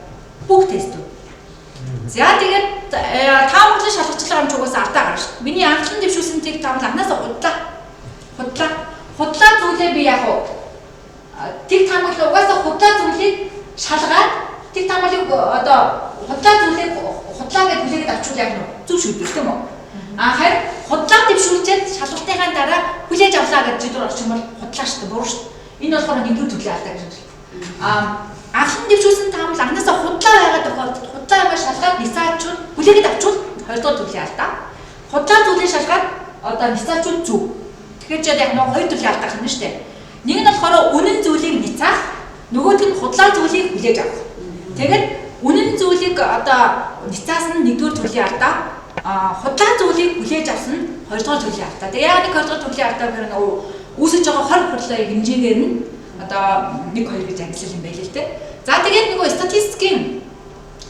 Бүх тестүүд. За тэгээд таамаглан шалгачлал амч угаасаа алдаа гарна шүү. Миний анхлан дэвшүүлсэн тэг таамаглал анхнаасаа худлаа. Худлаа зүйлээ би яг уу тэг таамаглал угаасаа худлаа зүйлийг шалгаад тэг таамаглалыг одоо худлаа зүйлийг худлаа гэж хүлээгээд авчвал яг нь зөв шийдвэр тийм үү? Харин худлаа дэвшүүлчихэд шалгалтынхаа дараа хүлээж авлаа гэж шийдвэр орчих юм бол худлаа шүү дээ, буруу шүү дээ. Энэ болохоор нэгдүгээр төрлийн алдаа гэж байна. Анхан дэвшүүлсэн таамаглал анхнаасаа худлаа байгаа тохиолдолд худлаа байгаа шалгаад нисаачвал хүлээгээд авчвал хоёрдугаар төрлийн алдаа. Худлаа зүйлийг шалгаад одоо нисаачвал зөв. Тэгэхээр ч яг нэг хоёр төрлийн алдаа гарна шүү дээ. Нэг нь болохоор үнэн зүйлийг ницаах, нөгөөх нь худлаа зүйлийг хүлээж авах. Тэгээд үнэн зүйлийг одоо ницаасан нь нэгдүгээр төрлийн алдаа, худлаа зүйлийг хүлээж авсан нь хоёрдугаар төрлийн алдаа. Тэгээ яг нэг хоёрдугаар төрлийн алдаа гэхээр нөгөө үүсэж байгаа 20 хурлын хэмжээгээр нь одоо 1 2 гэж ангилал юм байл л дээ. За тэгээд нөгөө статистикийн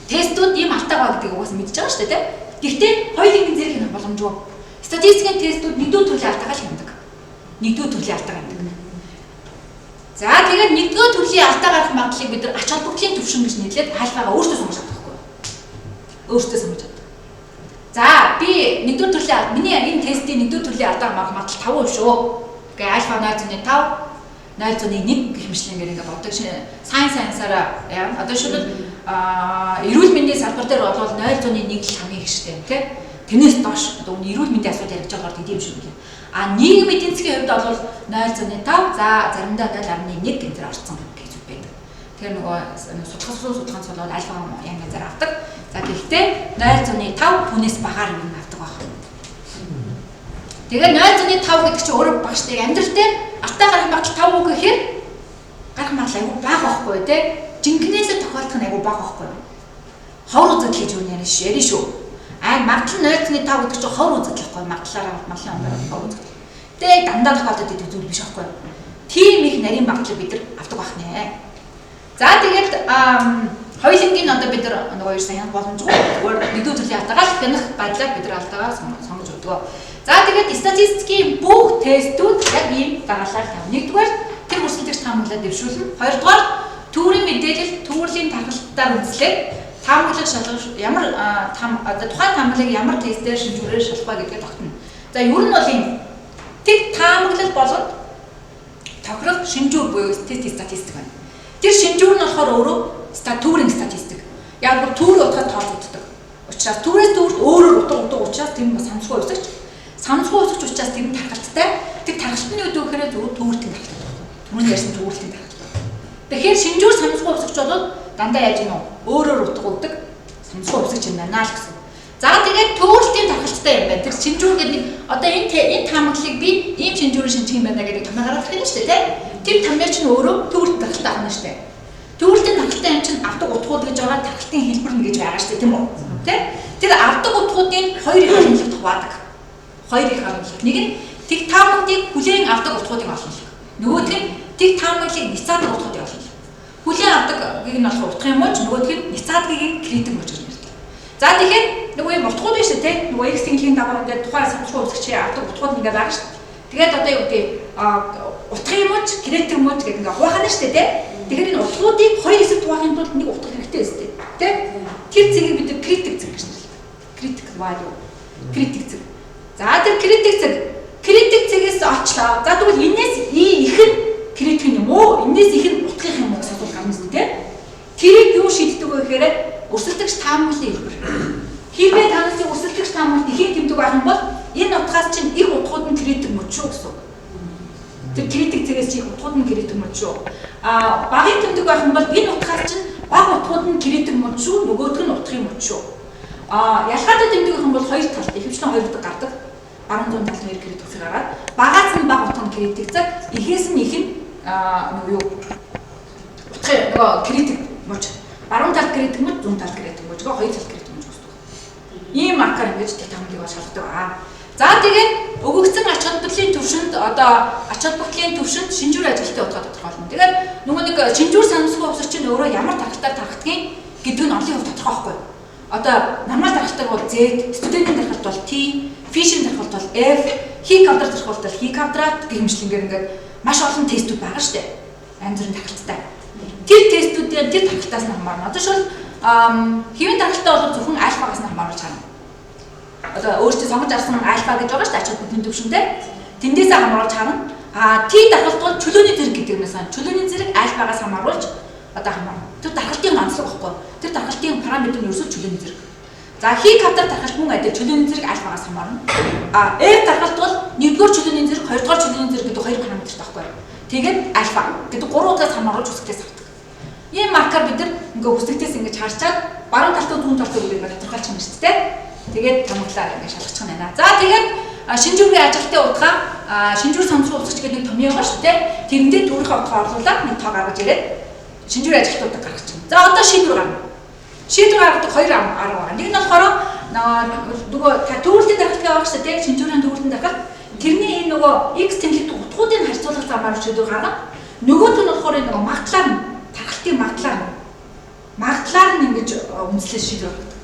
тестүүд ийм алдаа байгаа гэдгийг угаасаа мэдж байгаа шүү дээ, тэ. Гэхдээ хоёулынгийн зэрэг хянах боломжгүй. Статистикийн тестүүд нэгдүгээр төрлийн алдаагаа л хянадаг. Нэгдүгээр төрлийн алдаа хянадаг. За тэгээд нэгдүгээр төрлийн алдаа гарах магадлалыг бид нар ач холбогдлын түвшин гэж нэрлээд альфагаа өөртөө сонгож авдаг байхгүй юу? Өөртөө сонгож авдаг. За би нэгдүгээр төрлийн миний энэ тестийн нэгдүгээр төрлийн алдаа гарах магадлал 5% шүү. Гэхдээ альфа 0.5 0.1 гэх мэтлэнгээр ингээд боддог. Сайнсаараа яа. Одоо шүлбэл эрүүл мэндийн салбар дээр бол 0.1 л хамгийн их штэ тий. Тэрнээс доош одоо эрүүл мэндийн асуудал яригдж байгаагаар тийм шиг үлээ. А нийгмийн эдийн засгийн хувьд бол 0.5 за заримдаа 0.1 гэнээр орцсон гэж үг байдаг. Тэгэхээр нөгөө судалгаан бол альфа янз янзаар авдаг. За гэхдээ 0.5 түүнээс багаар юм авдаг байх. Тэгээ 0.5 гэдэг чинь өөрөө багш дээр амьдрал дээр алдаа гарах магадлал 5% гэхээр гарах магадлал айгүй бага байхгүй тий. Жинкнээсээ тохиолдох нь айгүй бага байхгүй. Ховор үзэгдэл гэж юу ярина шүү. Аа магадлал 0.5 гэдэг чинь ховор үзэгдэл байхгүй. Магадлалаараа магадлалын оноор ховор үзэгдэл. Тэгээ дандаа тохиолдод идэг зүйл биш аахгүй юу? Тийм их нарийн магадлал бид нар авдаг байх нэ. За тэгээд хоёулангийн одоо бид нар нөгөө ерөөсөн хянах боломжгүй. Зүгээр нэгдүгээр төрлийн хатаагаар хянах байдлаар бид нар алдаагаа сонгож өгдөг. За тэгээд статистикийн бүх тестүүд яг ийм дагалаар тавина. Нэгдүгээр тэр өрсөлдөгч таамаглалаа дэвшүүлнэ. Хоёрдугаар төврийн мэдээлэл, төвөрлийн тархалтаар үндэслээд таамаглал шалгах ямар одоо тухайн таамаглалыг ямар тестээр шинжүүрээр шалгах вэ гэдгээ тогтно. За ер нь бол ийм тэг таамаглал болгонд тохирох шинжүүр буюу тест статистик байна. Тэр шинжүүр нь болохоор өөрөө төврийн статистик. Яг бүр төвөр утгаар тооцогддог. Учраас төврээс төвөрт өөрөөр утга учраас тэр нь бас самсгүй үсгч. Самсгүй үсгч учраас тэр нь тархалттай. Тэр тархалт нь юу гэдэг вэ гэхээр зөвхөн төвөртийн тархалт. Түрүүнд ярьсан төвөртийн тархалт. Тэгэхээр шинжүүр самсгүй үсгч бол дандаа яаж юм уу? Өөрөөр утга өгдөг самсгүй үсгч юм байна л гэсэн. За тэгээд төвөрлтийн тархалттай юм байна. Тэр шинжүүр гэдэг нэг одоо энэ таамаглалыг би ийм шинжүүрээр шинжих юм байна гэдэг томьёо гаргах юм шүү дээ, тэ? Тэр томьёо чинь өөрөө төвөрлтийн тархалттай ахна шүү дээ. Төвөрлтийн тархалттай юм чинь авдаг утгууд гэж байгаа тархалтын хэлбэр нь гэж байгаа шүү дээ, тийм үү? Тэ? Тэр авдаг утгуудын хоёр их харамлалт хуваадаг. Хоёр их харамлалт. Нэг нь тэг таамаглалыг хүлээн авдаг утгуудыг олно. Нөгөөх нь тэг таамаглалыг няцаадаг утгуудыг олно. Хүлээн авдагыг нь болохоор утгын мууч, нөгөөх нь няцаадгийг нь критик мууч гэж нэрлэдэг. За тэгэхээр нөгөө юм утгууд биш үү те? Нөгөө X тэнхлийн дагуу ингээд тухайн самсгүй үсгчээ авдаг утгууд ингээд байгаа шүү дээ. Тэгээд одоо юу гэдэг утгын мууч, критик мууч гэдэг ингээд хуваах нь шүү дээ те? Тэгэхээр энэ утгуудыг хоёр хэсэгт хуваахын тулд нэг утга хэрэгтэй өстэй те? Тэр цэгийг бид критик цэг гэж нэрлэдэг. Критик value. Критик цэг. За тэр критик цэг. Критик цэгээс олчлоо. За тэгвэл энэс их нь критик юм уу? Энэс их нь утгын юм уу гэсэн асуулт гарна зү те? Тэрийг юу шийддэг вэ гэхээр өрсөлдөгч таамаглалын хэлбэр. Хэрвээ танаас өрсөлдөгч таамаглалт ихийн тэмдэг байх юм бол энэ утгаас чинь их утгууд нь критик мөч шүү гэсэн үг. Тэр критик цэгээс чинь их утгууд нь критик мөч шүү. А багын тэмдэг байх юм бол энэ утгаас чинь бага утгууд нь критик мөч шүү, нөгөөх нь утгын мөч шүү. А ялгаатай тэмдэг байх юм бол хоёр талд ихэвчлэн хоёр утга гардаг. Баруун зүүн талд хоёр критик цэг гараад багаас нь бага утга нь критик цэг, ихээс нь их нь нөгөө юу утгын нөгөө критик мөч. Баруун талд критик мөч, зүүн талд критик мөч гэх хоёр талд критик мөч үүсдэг. Ийм маркер ингэж тэг таамаглалыг бол шалгадаг аа. За тэгээд өгөгдсөн ач холбогдлын төвшөнд одоо ач холбогдлын төвшөнд шинжүүр ажилтны утгаа тодорхойлно. Тэгээд нөгөө нэг шинжүүр санамсгүй увсар чинь өөрөө ямар тархалтаар тархдгийг гэдэг нь онлын хувьд тодорхой байхгүй. Одоо нормал тархалтаар бол Z, студентийн тархалт бол T, Фишерийн тархалт бол F, хи квадрат тархалт бол хи квадрат гэх мэтлэнгээр ингээд маш олон тестүүд байгаа шүү дээ. Янз бүрийн тархалттай. Тэр тестүүдээр тэр тархалтаас нь хамаарна. Одоо шил хэвийн тархалтаа бол зөвхөн альфагаас нь хамааруулж харна. Одоо өөрсдөө сонгож авсан альфа гэж байгаа шүү дээ. Ач холбогдлын төвшөнтэй. Тэндээсээ хамааруулж харна. А Т даргалт бол чөлөөний зэрэг гэдэг юмнаас чөлөөний зэрэг альфагаас хамааруулж одоо хамаарна. Тэр даргалтын онцлог байхгүй. Тэр даргалтын параметр нь ерөөсөө чөлөөний зэрэг. За хи квадрат даргалт мөн адил чөлөөний зэрэг альфагаас хамаарна. А F даргалт бол нэгдүгээр чөлөөний зэрэг, хоёрдугаар чөлөөний зэрэг гэдэг хоёр параметртай байхгүй. Тэгээд альфа гэдэг гурван удаас хамааруулж үсгтээс авдаг. Ийм маркер бид нар ингээ үсгтээс ингэж харчаад баруун талтай зүүн талтай үгийг тодорхойлчих юм шүү дээ. Тэгээд таамаглалаа ингээ шалгачих нь байна. За тэгээд шинжүүрийн ажилтны утгаа шинжүүр самсруу усгч гэдэг нэг томьёо байгаа шүү дээ. Тэрэндээ түүрийнхээ утгаа орлуулад нэг тоо гаргаж ирээд шинжүүрийн ажилтнуудыг гаргах чинь. За одоо шийдвэр гарна. Шийдвэр гаргадаг хоёр арга байгаа. Нэг нь болохоор нөгөө төвөрлөлийн даргалт байгаа шүү дээ. Шинжүүрийн төвөрлөлийн даргалт. Тэрний энэ нөгөө X тэмдэглэдэг утгуудыг харьцуулах замаар шийдвэр гаргана. Нөгөөх нь болохоор энэ нөгөө магадлал нь тархалтын магадлал нь ингэж үндэслэл шийдвэр гаргадаг.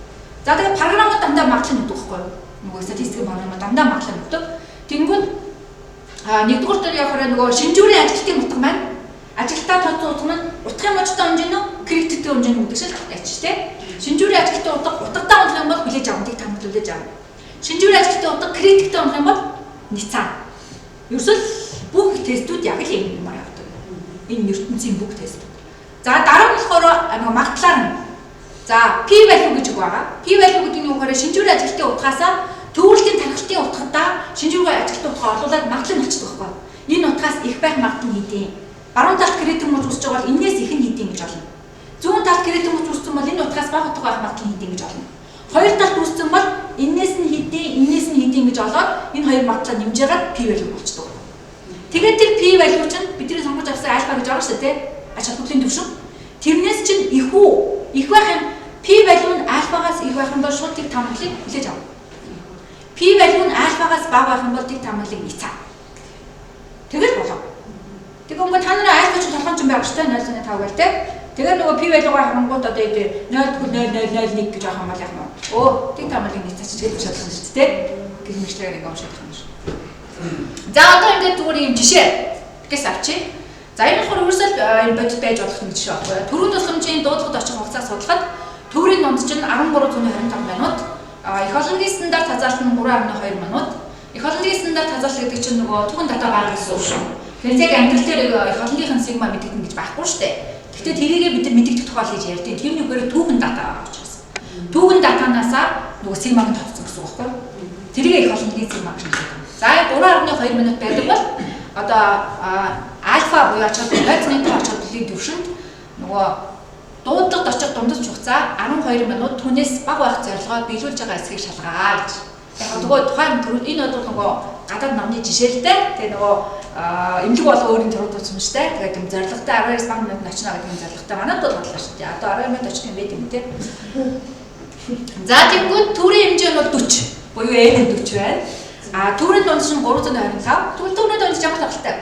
За тэгээд програмууд дандаа магадлал өгдөг байхгүй юу? Нөгөө статистикийн програмууд дандаа магадлал өгдөг. Тэнгүүд нэгдүгээр дээр явахаар нөгөө шинжүүрийн ажилтны утга маань ажилтаа тооцсон утга нь утгын мужтай хэмжээ нь критиктэй хэмжээ нь гэдэг шиг яач тий. Шинжүүрийн ажилтны утга утгатай унах юм бол хүлээж авах, тийг таамаглал хүлээж авах. Шинжүүрийн ажилтны утга критиктэй унах юм бол ницаа. Ерөөсөл бүх тестүүд яг л ийм юмар явдаг. Энэ ертөнцийн бүх тестүүд. За дараа нь болохоор нөгөө магадлал нь. За P value гэж үг байгаа. P value гэдэг нь юу гэхээр шинжүүрийн ажилтны утгаасаа төвөрлөлийн тархалтын утгадаа шинжүүрийн ажилтны утгаа орлуулад магадлал нь болчихдог байхгүй. Энэ утгаас их байх магадлал нь хэдийн. Баруун талд критик мууч үүсэж байгаа бол энээс их нь хэдийн гэж олно. Зүүн талд критик мууч үүссэн бол энэ утгаас бага утга байх магадлал нь хэдийн гэж олно. Хоёр талд үүссэн бол энээс нь хэдийн, энээс нь хэдийн гэж олоод энэ хоёр магадлал нэмжээгээд P value болчихдог. Тэгээд тэр P value чинь бидний сонгож авсан альфа гэж байгаа шүү дээ, тэ? Ач холбогдлын түвшин. Тэрнээс чинь их үү? Их байх юм P value нь альфагаас их байх юм бол шууд тэг таамаглалыг хүлээж авна. P value нь альфагаас бага байх юм бол тэг таамаглалыг ницаа. Тэгэнгүүт та нарын альфа чинь толгойн чинь байгаа шүү дээ 0.5 гээл те. Тэгээд нөгөө p value-гаа харангууд одоо 0.0001 гэж авах юм бол яг нь. Өө, тэг таамаглыг нийцээч гэж чадах юм шүү дээ. Гэх мэтлээр ингээ уншаад байгаа юм шүү. За одоо ингээд зүгээр юм жишээ гэс авчи. За энэ болохоор ерөөсөө энэ бодит байж болох нэг жишээ байхгүй юу? Төрийн тусламжийн дуудлагад очих хугацаа судлахад төврийн дунд чинь 1325 минут, эх олонгийн стандарт хазаалт нь 3.2 минут. Эх олонгийн стандарт хазаалт гэдэг чинь нөгөө түүхэн дата байгаа гэсэн үг шүү. Тэгэхээр яг амьдрал дээр эх олонгийнх нь сигма мэдэгдэнэ гэж байхгүй шүү дээ. Гэхдээ тэрийгээ бид нар мэдэгдэх тухай л гэж ярьдیں۔ Тэр нүгээр түүхэн дата байгаа учраас. Түүхэн датанаасаа нөгөө сигмаг нь тогтсон гэсэн үг байхгүй юу? Тэрийгээ эх олонгийн сигма гэж нэрлэдэг. За 3.2 минут байдаг бол одоо альфа буюу ач холбогдол 0.5 ач холбогдлын түвшинд нөгөө дуудлагад очих дундаж хугацаа 12 минут түүнээс бага байх зорилгоор биелүүлж байгаа эсхийг шалгаа гэж. Яг нөгөө тухайн төрөл энэ бол нөгөө гадаад номны жишээлтэй. Тэгээ нөгөө эмнэлэг болго өөрийн төрөл тусамжтай. Тэгээд юм зорилготой 12-аас бага минутанд очно гэдэг юм зорилготой. Манайд бол бодлоо шүү дээ. Одоо 12 минут очих юм байт юм те. За тэгэнгүүт төрийн хэмжээ нь бол 40 буюу n нь 40 байна. А төврийн дунд нь 325. Тэгвэл төврийн дунд ямар тархалтай?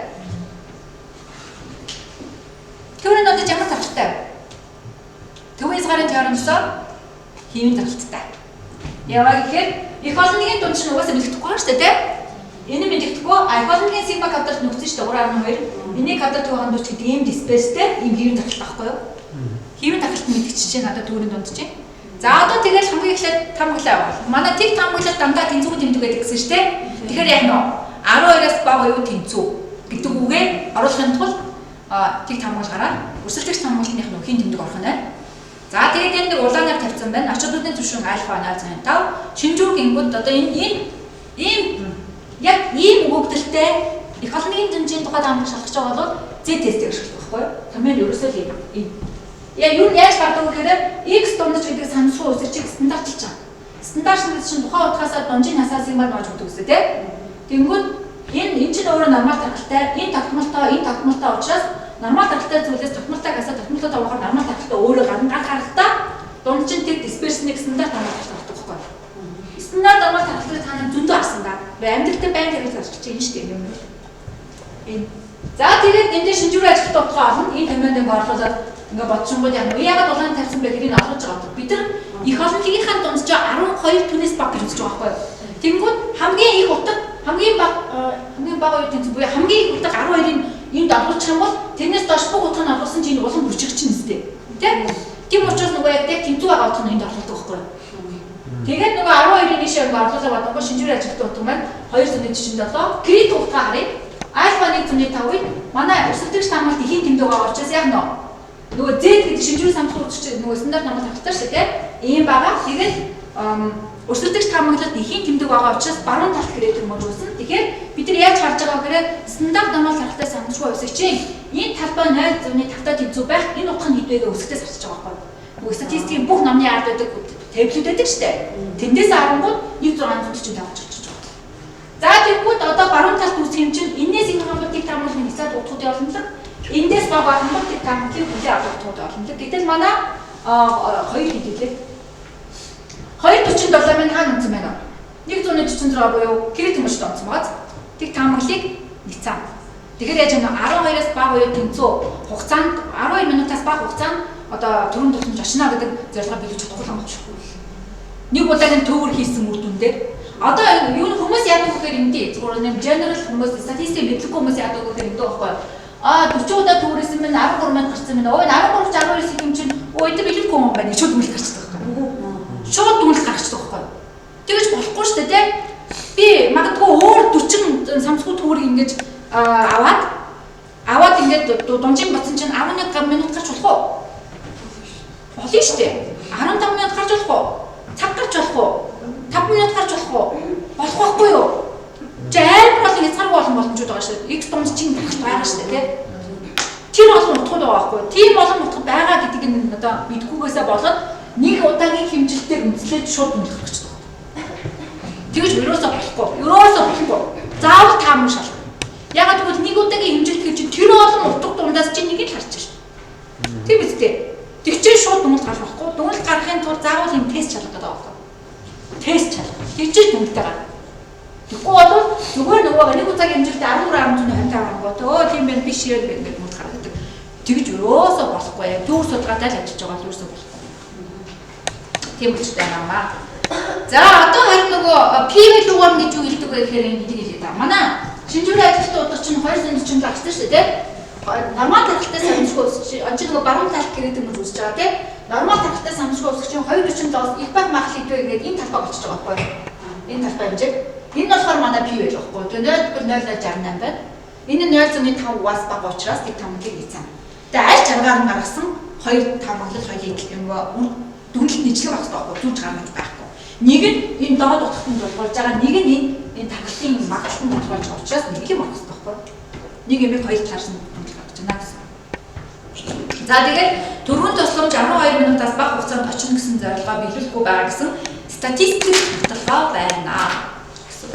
Төврийн дунд ямар тархалтай? Төвийн хязгаарын теоремсоор хиймийн тархалттай. Яагаад гэхээр эх олонгийн дунд чинь угаасаа мэддэхгүй байгаа шүү дээ, тэ? Энэ мэддэхгүй. А эх олонгийн сигма квадрат нөхцөн шүү дээ 3.2. Энийг квадрат байгаа нь гэдэг ийм дисперстэй ийм хиймийн тархалт байхгүй юу? Хиймийн тархалт мэдчихэж чинь одоо төврийн дунд чинь. За одоо тэгэл хамгийн эхлээд таамаглаа явуул. Манай тэг таамаглал дандаа тэнцвүү тэмдэг байдаг гэсэн шүү дээ. Тэгэхээр яг нөө 12-аас бага юу тэнцүү гэдэг үгээ оруулахын тулд тэг таамаглал гараад өрсөлдөгч таамаглалных нь хийн тэмдэг орох нь байна. За тэгээд энэ нэг улаанаар тавьсан байна. Ач холбогдлын түвшин альфа 0.5. Шинжүүр гингүүд одоо энэ ийм яг ийм өгөгдөлтэй эх олонгийн хэмжээний тухай таамаглал шалгаж байгаа бол Z тестийг ашиглах байхгүй юу? Томьёо нь ерөөсөө л ийм. Яа юу нь яаж гардаг вэ гэхээр x дундаж гэдэг санамсаргүй үсэг чиг стандартчилж байгаа. Стандарт гэдэг чинь тухайн утгаасаа дунджийн насаас юм болж өгдөг үсэ тий. Тэнгүүд энэ чинь өөрөө нормал тархалтай, энэ тогтмолтой учраас нормал тархалтай зүйлээс тогтмолтой гасаа тогтмолтой тавахаар нормал тархалтай өөрөө гарна. Гар харалтаа дунд чинь тэр дисперснийг стандарт нормал тархалтай гардаг байхгүй юу? Стандарт нормал тархалтыг та нар зөндөө харсан да. Амьдрал дээр байнга хэрэглэж ашиглаж байгаа юм шүү дээ юм. Энэ. За тэгээд энэ дээр шинжүүрийн ажилтны утгаа олно. Энэ томьёонд ингээ орлуулад ингээ бодшингууд яг яагаад улаан тавьсан бэ гэдгийг олгож байгаа. Бид нар эх олонлогийнхаа дунд чинь 12 түүнээс бага гэж үзэж байгаа байхгүй юу? Тэнгүүд хамгийн их утга хамгийн бага юу тэнцүү буюу хамгийн их утга 12-ыг энд оруулах юм бол тэрнээс доош бүх утга нь оруулсан чинь энэ улам хүчрэх чинь үстэй. Тэ? Тийм учраас нөгөө яг тэнцүү байгаа утга нь энд оруулдаг байхгүй юу? Тэгээд нөгөө 12-ыг ийшээ ингээ оруулаад бодонгоо шинжүүрийн ажилтны утга маань 247 крит утга харъя. Альфа 1.5-ыг манай өрсөлдөгч таамаглалт ихийн тэмдэг байгаа учраас яг нөгөө Z гэдэг шинжүүрийн самтгай үзэгч нөгөө стандарт нормал тархалтай шүү дээ. Ийм байгаа. Тэгээд өрсөлдөгч таамаглалт ихийн тэмдэг байгаа учраас баруун талд кредит мөн үүснэ. Тэгэхээр бид нар яаж харж байгаа гэхээр стандарт нормал тархалтай самтгай үсэгчийн энэ талбай 0.5-тай тэнцүү байх энэ утга нь хэд вэ гэж өсгтээс харж байгаа байхгүй. Нөгөө статистикийн бүх номны ард байдаг таблиуд байдаг шүү дээ. Тэндээс харангууд 1.645 гэж очиж байгаа. За тэгвэл одоо баруун талд үүсэх юм чинь энээс энэ хамгаалтыг таамаглах нисаад утгуудын олонлог эндээс бага хамгаалтыг таамаглах хүлээн авах утгуудын олонлог. Гэтэл манай хоёр хэдүүлээ. 2.47 маань хаана үнсэн байна вэ? 146 буюу кредит мөчд онцсон байгаа. Тэг таамаглалыг ницаа. Тэгэхээр яаж юм 12-аас бага буюу тэнцүү хугацаанд 12 минутаас бага хугацаанд одоо төрөн тутамж очно гэдэг зорилгоо биелүүлж чадахгүй юм байна. Нэг удаагийн төвөр хийсэн үр дүн дээр одоо юу н хүмүүс яадаг гэхээр эндий зүгээр нэг general хүмүүс статистик мэдлэггүй хүмүүс яадаг гэхээр эндээ байхгүй. А 40 удаа төвөрсөн минь 13 минут гарсан минь. Өө 13 69 юм чинь өө энэ билэхгүй юм байна. Шууд дүнэлт гарчдаг байхгүй. Шууд дүнэлт гарчдаг байхгүй. Тэгэж болохгүй шүү дээ, тэ? Би магадгүй өөр 40 самсгүй төвөрийг ингэж аваад ингээд дунджийн батсан чинь 11 минут гарч болох уу? Болно шүү дээ. 15 минут гарч болох уу? Цаг гарч болох уу? 5 минут гарч болох уу? Болох байхгүй юу? Чи амар олон хязгааргүй олон боломжууд байгаа шүү дээ. X дунд чинь тархалт байгаа шүү дээ, тэ? Тэр олон утгууд байгаа байхгүй юу? Тийм олон утга байгаа гэдгийг нь одоо мэдгүйгээсээ болоод нэг удаагийн хэмжилтээр үндэслээд шууд үнэлэх гарч байгаа. Тэгэж ерөөсөө болохгүй. Ерөөсөө болохгүй. Заавал таамаг шалгах. Ягаад гэвэл нэг удаагийн хэмжилт гэж чинь тэр олон утга дундаас чинь нэг л харж шээ. Тийм биз дээ. Тэгчээ шууд дүнэлт гарах байхгүй. Дүнэлт гаргахын тулд заавал юм тест шалгах гэдэг байгаа байхгүй. Тест шалгах. Тэгчээ дүнэлтээ гарна. Тэгэхгүй бол зүгээр нөгөө нэг удаагийн хэмжилт 14.25 ангууд өө тийм байх биш юм байна гэдэг мөн гаргадаг. Тэгж өрөөсөө болохгүй. Яг төвөр судалгаатай л ажиллаж байгаа л ерөөсөө болохгүй. Тийм учиртай байна. За одоо харин нөгөө P value гэж юу хэлдэг вэ гэхээр энэ хэдийг хэлээд байгаа. Манай шинжүүрийн ажилтны удаа чинь 247 гарсан шүү дээ, тийм? Нормал тархалтай самшгүй өсөж, он чинь нөгөө баруун талд гэрээдэг мөж үзэж байгаа, тийм? Нормал тархалтай самшгүй өсөж чинь 247-оос их баг магадлал хэдвэ гэдэг энэ талбай болчихж байгаа байхгүй юу? Энэ талбай хэмжээ. Энэ нь болохоор манай P value байхгүй юу? 0.0068 байна. Энэ нь 0.5-аас бага учраас тэг таамаглалыг хийцэн. Тэгээ аль чаргаар нь гаргасан хоёр таамаглал хоёрын нөгөө дүнлэл нийтлэг байх хэрэгтэй байхгүй юу? Зүүж гарна гэж байхгүй. Нэг нь энэ доод утгад нь тулгуурлаж байгаа, нэг нь энэ тархалтын магадлалд нь тулгуурлаж байгаа учраас нэг юм байх хэрэгтэй байхгүй юу? Нэг юмыг хоёр талаас нь дүнлэх гаргаж байна гэсэн. За тэгээд дөрвөн тусламж 12 минутаас бага хугацаанд очино гэсэн зорилгоо биелүүлэхгүй байгаа гэсэн статистик баталгаа байна гэсэн.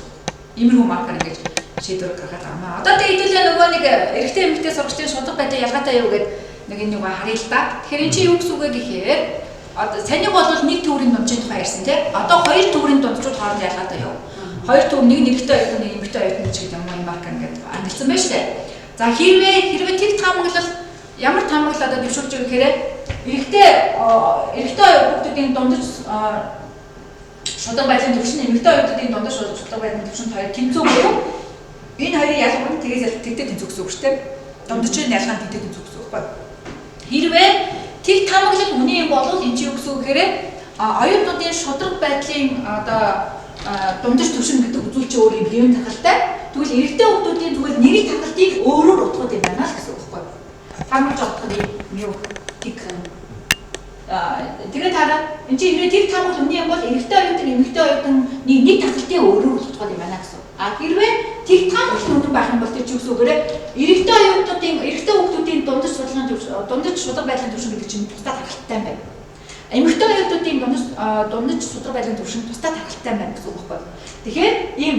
Иймэрхүү маркер ингэж шийдвэр гаргаад байгаа юм аа. Одоо тэгээд хэдүүлээ нөгөө нэг эрэгтэй эмэгтэй сурагчдын шударга байдлын ялгаатай юу гэдэг нэг энэ юугаа харъя л да. Тэгэхээр энэ чинь юу гэсэн үг вэ гэхээр одоо санийг бол нэг төврийн дунджийн тухай ярьсан тий. Одоо хоёр төврийн дунджууд хооронд ялгаатай юу? Хоёр төв нэг нь эрэгтэй оюутан, нэг эмэгтэй оюутан ч гэдэг юм уу энэ маркер ингээд ангилсан байна шүү дээ. За хэрвээ тэг таамаглал ямар таамаглал одоо дэвшүүлж байгаа гэхээр эрэгтэй хүүхдүүдийн дундаж шударга байдлын түвшин, эмэгтэй оюутнуудын дундаж шударга байдлын түвшинд хоёр тэнцүү буюу энэ хоёрын ялгуур нь тэгээс тэгтэй тэнцүү гэсэн үг шүү дээ. Дунджийн ялгаа нь тэгтэй тэнцүү гэсэн үг байхгүй. Хэрвээ тэг таамаглал үнэн юм бол энэ чинь юу гэсэн үг гэхээр оюутнуудын шударга байдлын одоо дундаж түвшин гэдэг үзүүлэлт өөр юм хэвэн тархалтай. Тэгвэл эрэгтэй хүүхдүүдийн зүгээр нэг л тархалтыг өөрөөр утгууд юм байна л гэсэн үг байхгүй. Таамаглаж бодоход юм юу тэг. Тэгээд хараа энэ чинь хэрвээ тэг таамаглал үнэн юм бол эрэгтэй оюутан, эмэгтэй оюутан нэг тархалтын өөрөөр утгууд юм байна гэсэн. А хэрвээ тэг таамаглал үнэн байх юм бол тэр чинь гэсэн үгээр эрэгтэй оюутнуудын эрэгтэй хүүхдүүдийн дундаж судалгааны түвшин, дундаж шударга байдлын түвшин гэдэг чинь тусдаа тархалттай юм байна. Эмэгтэй оюутнуудын дундаж шударга байдлын түвшин тусдаа тархалттай байна гэсэн үг байхгүй. Тэгэхээр ийм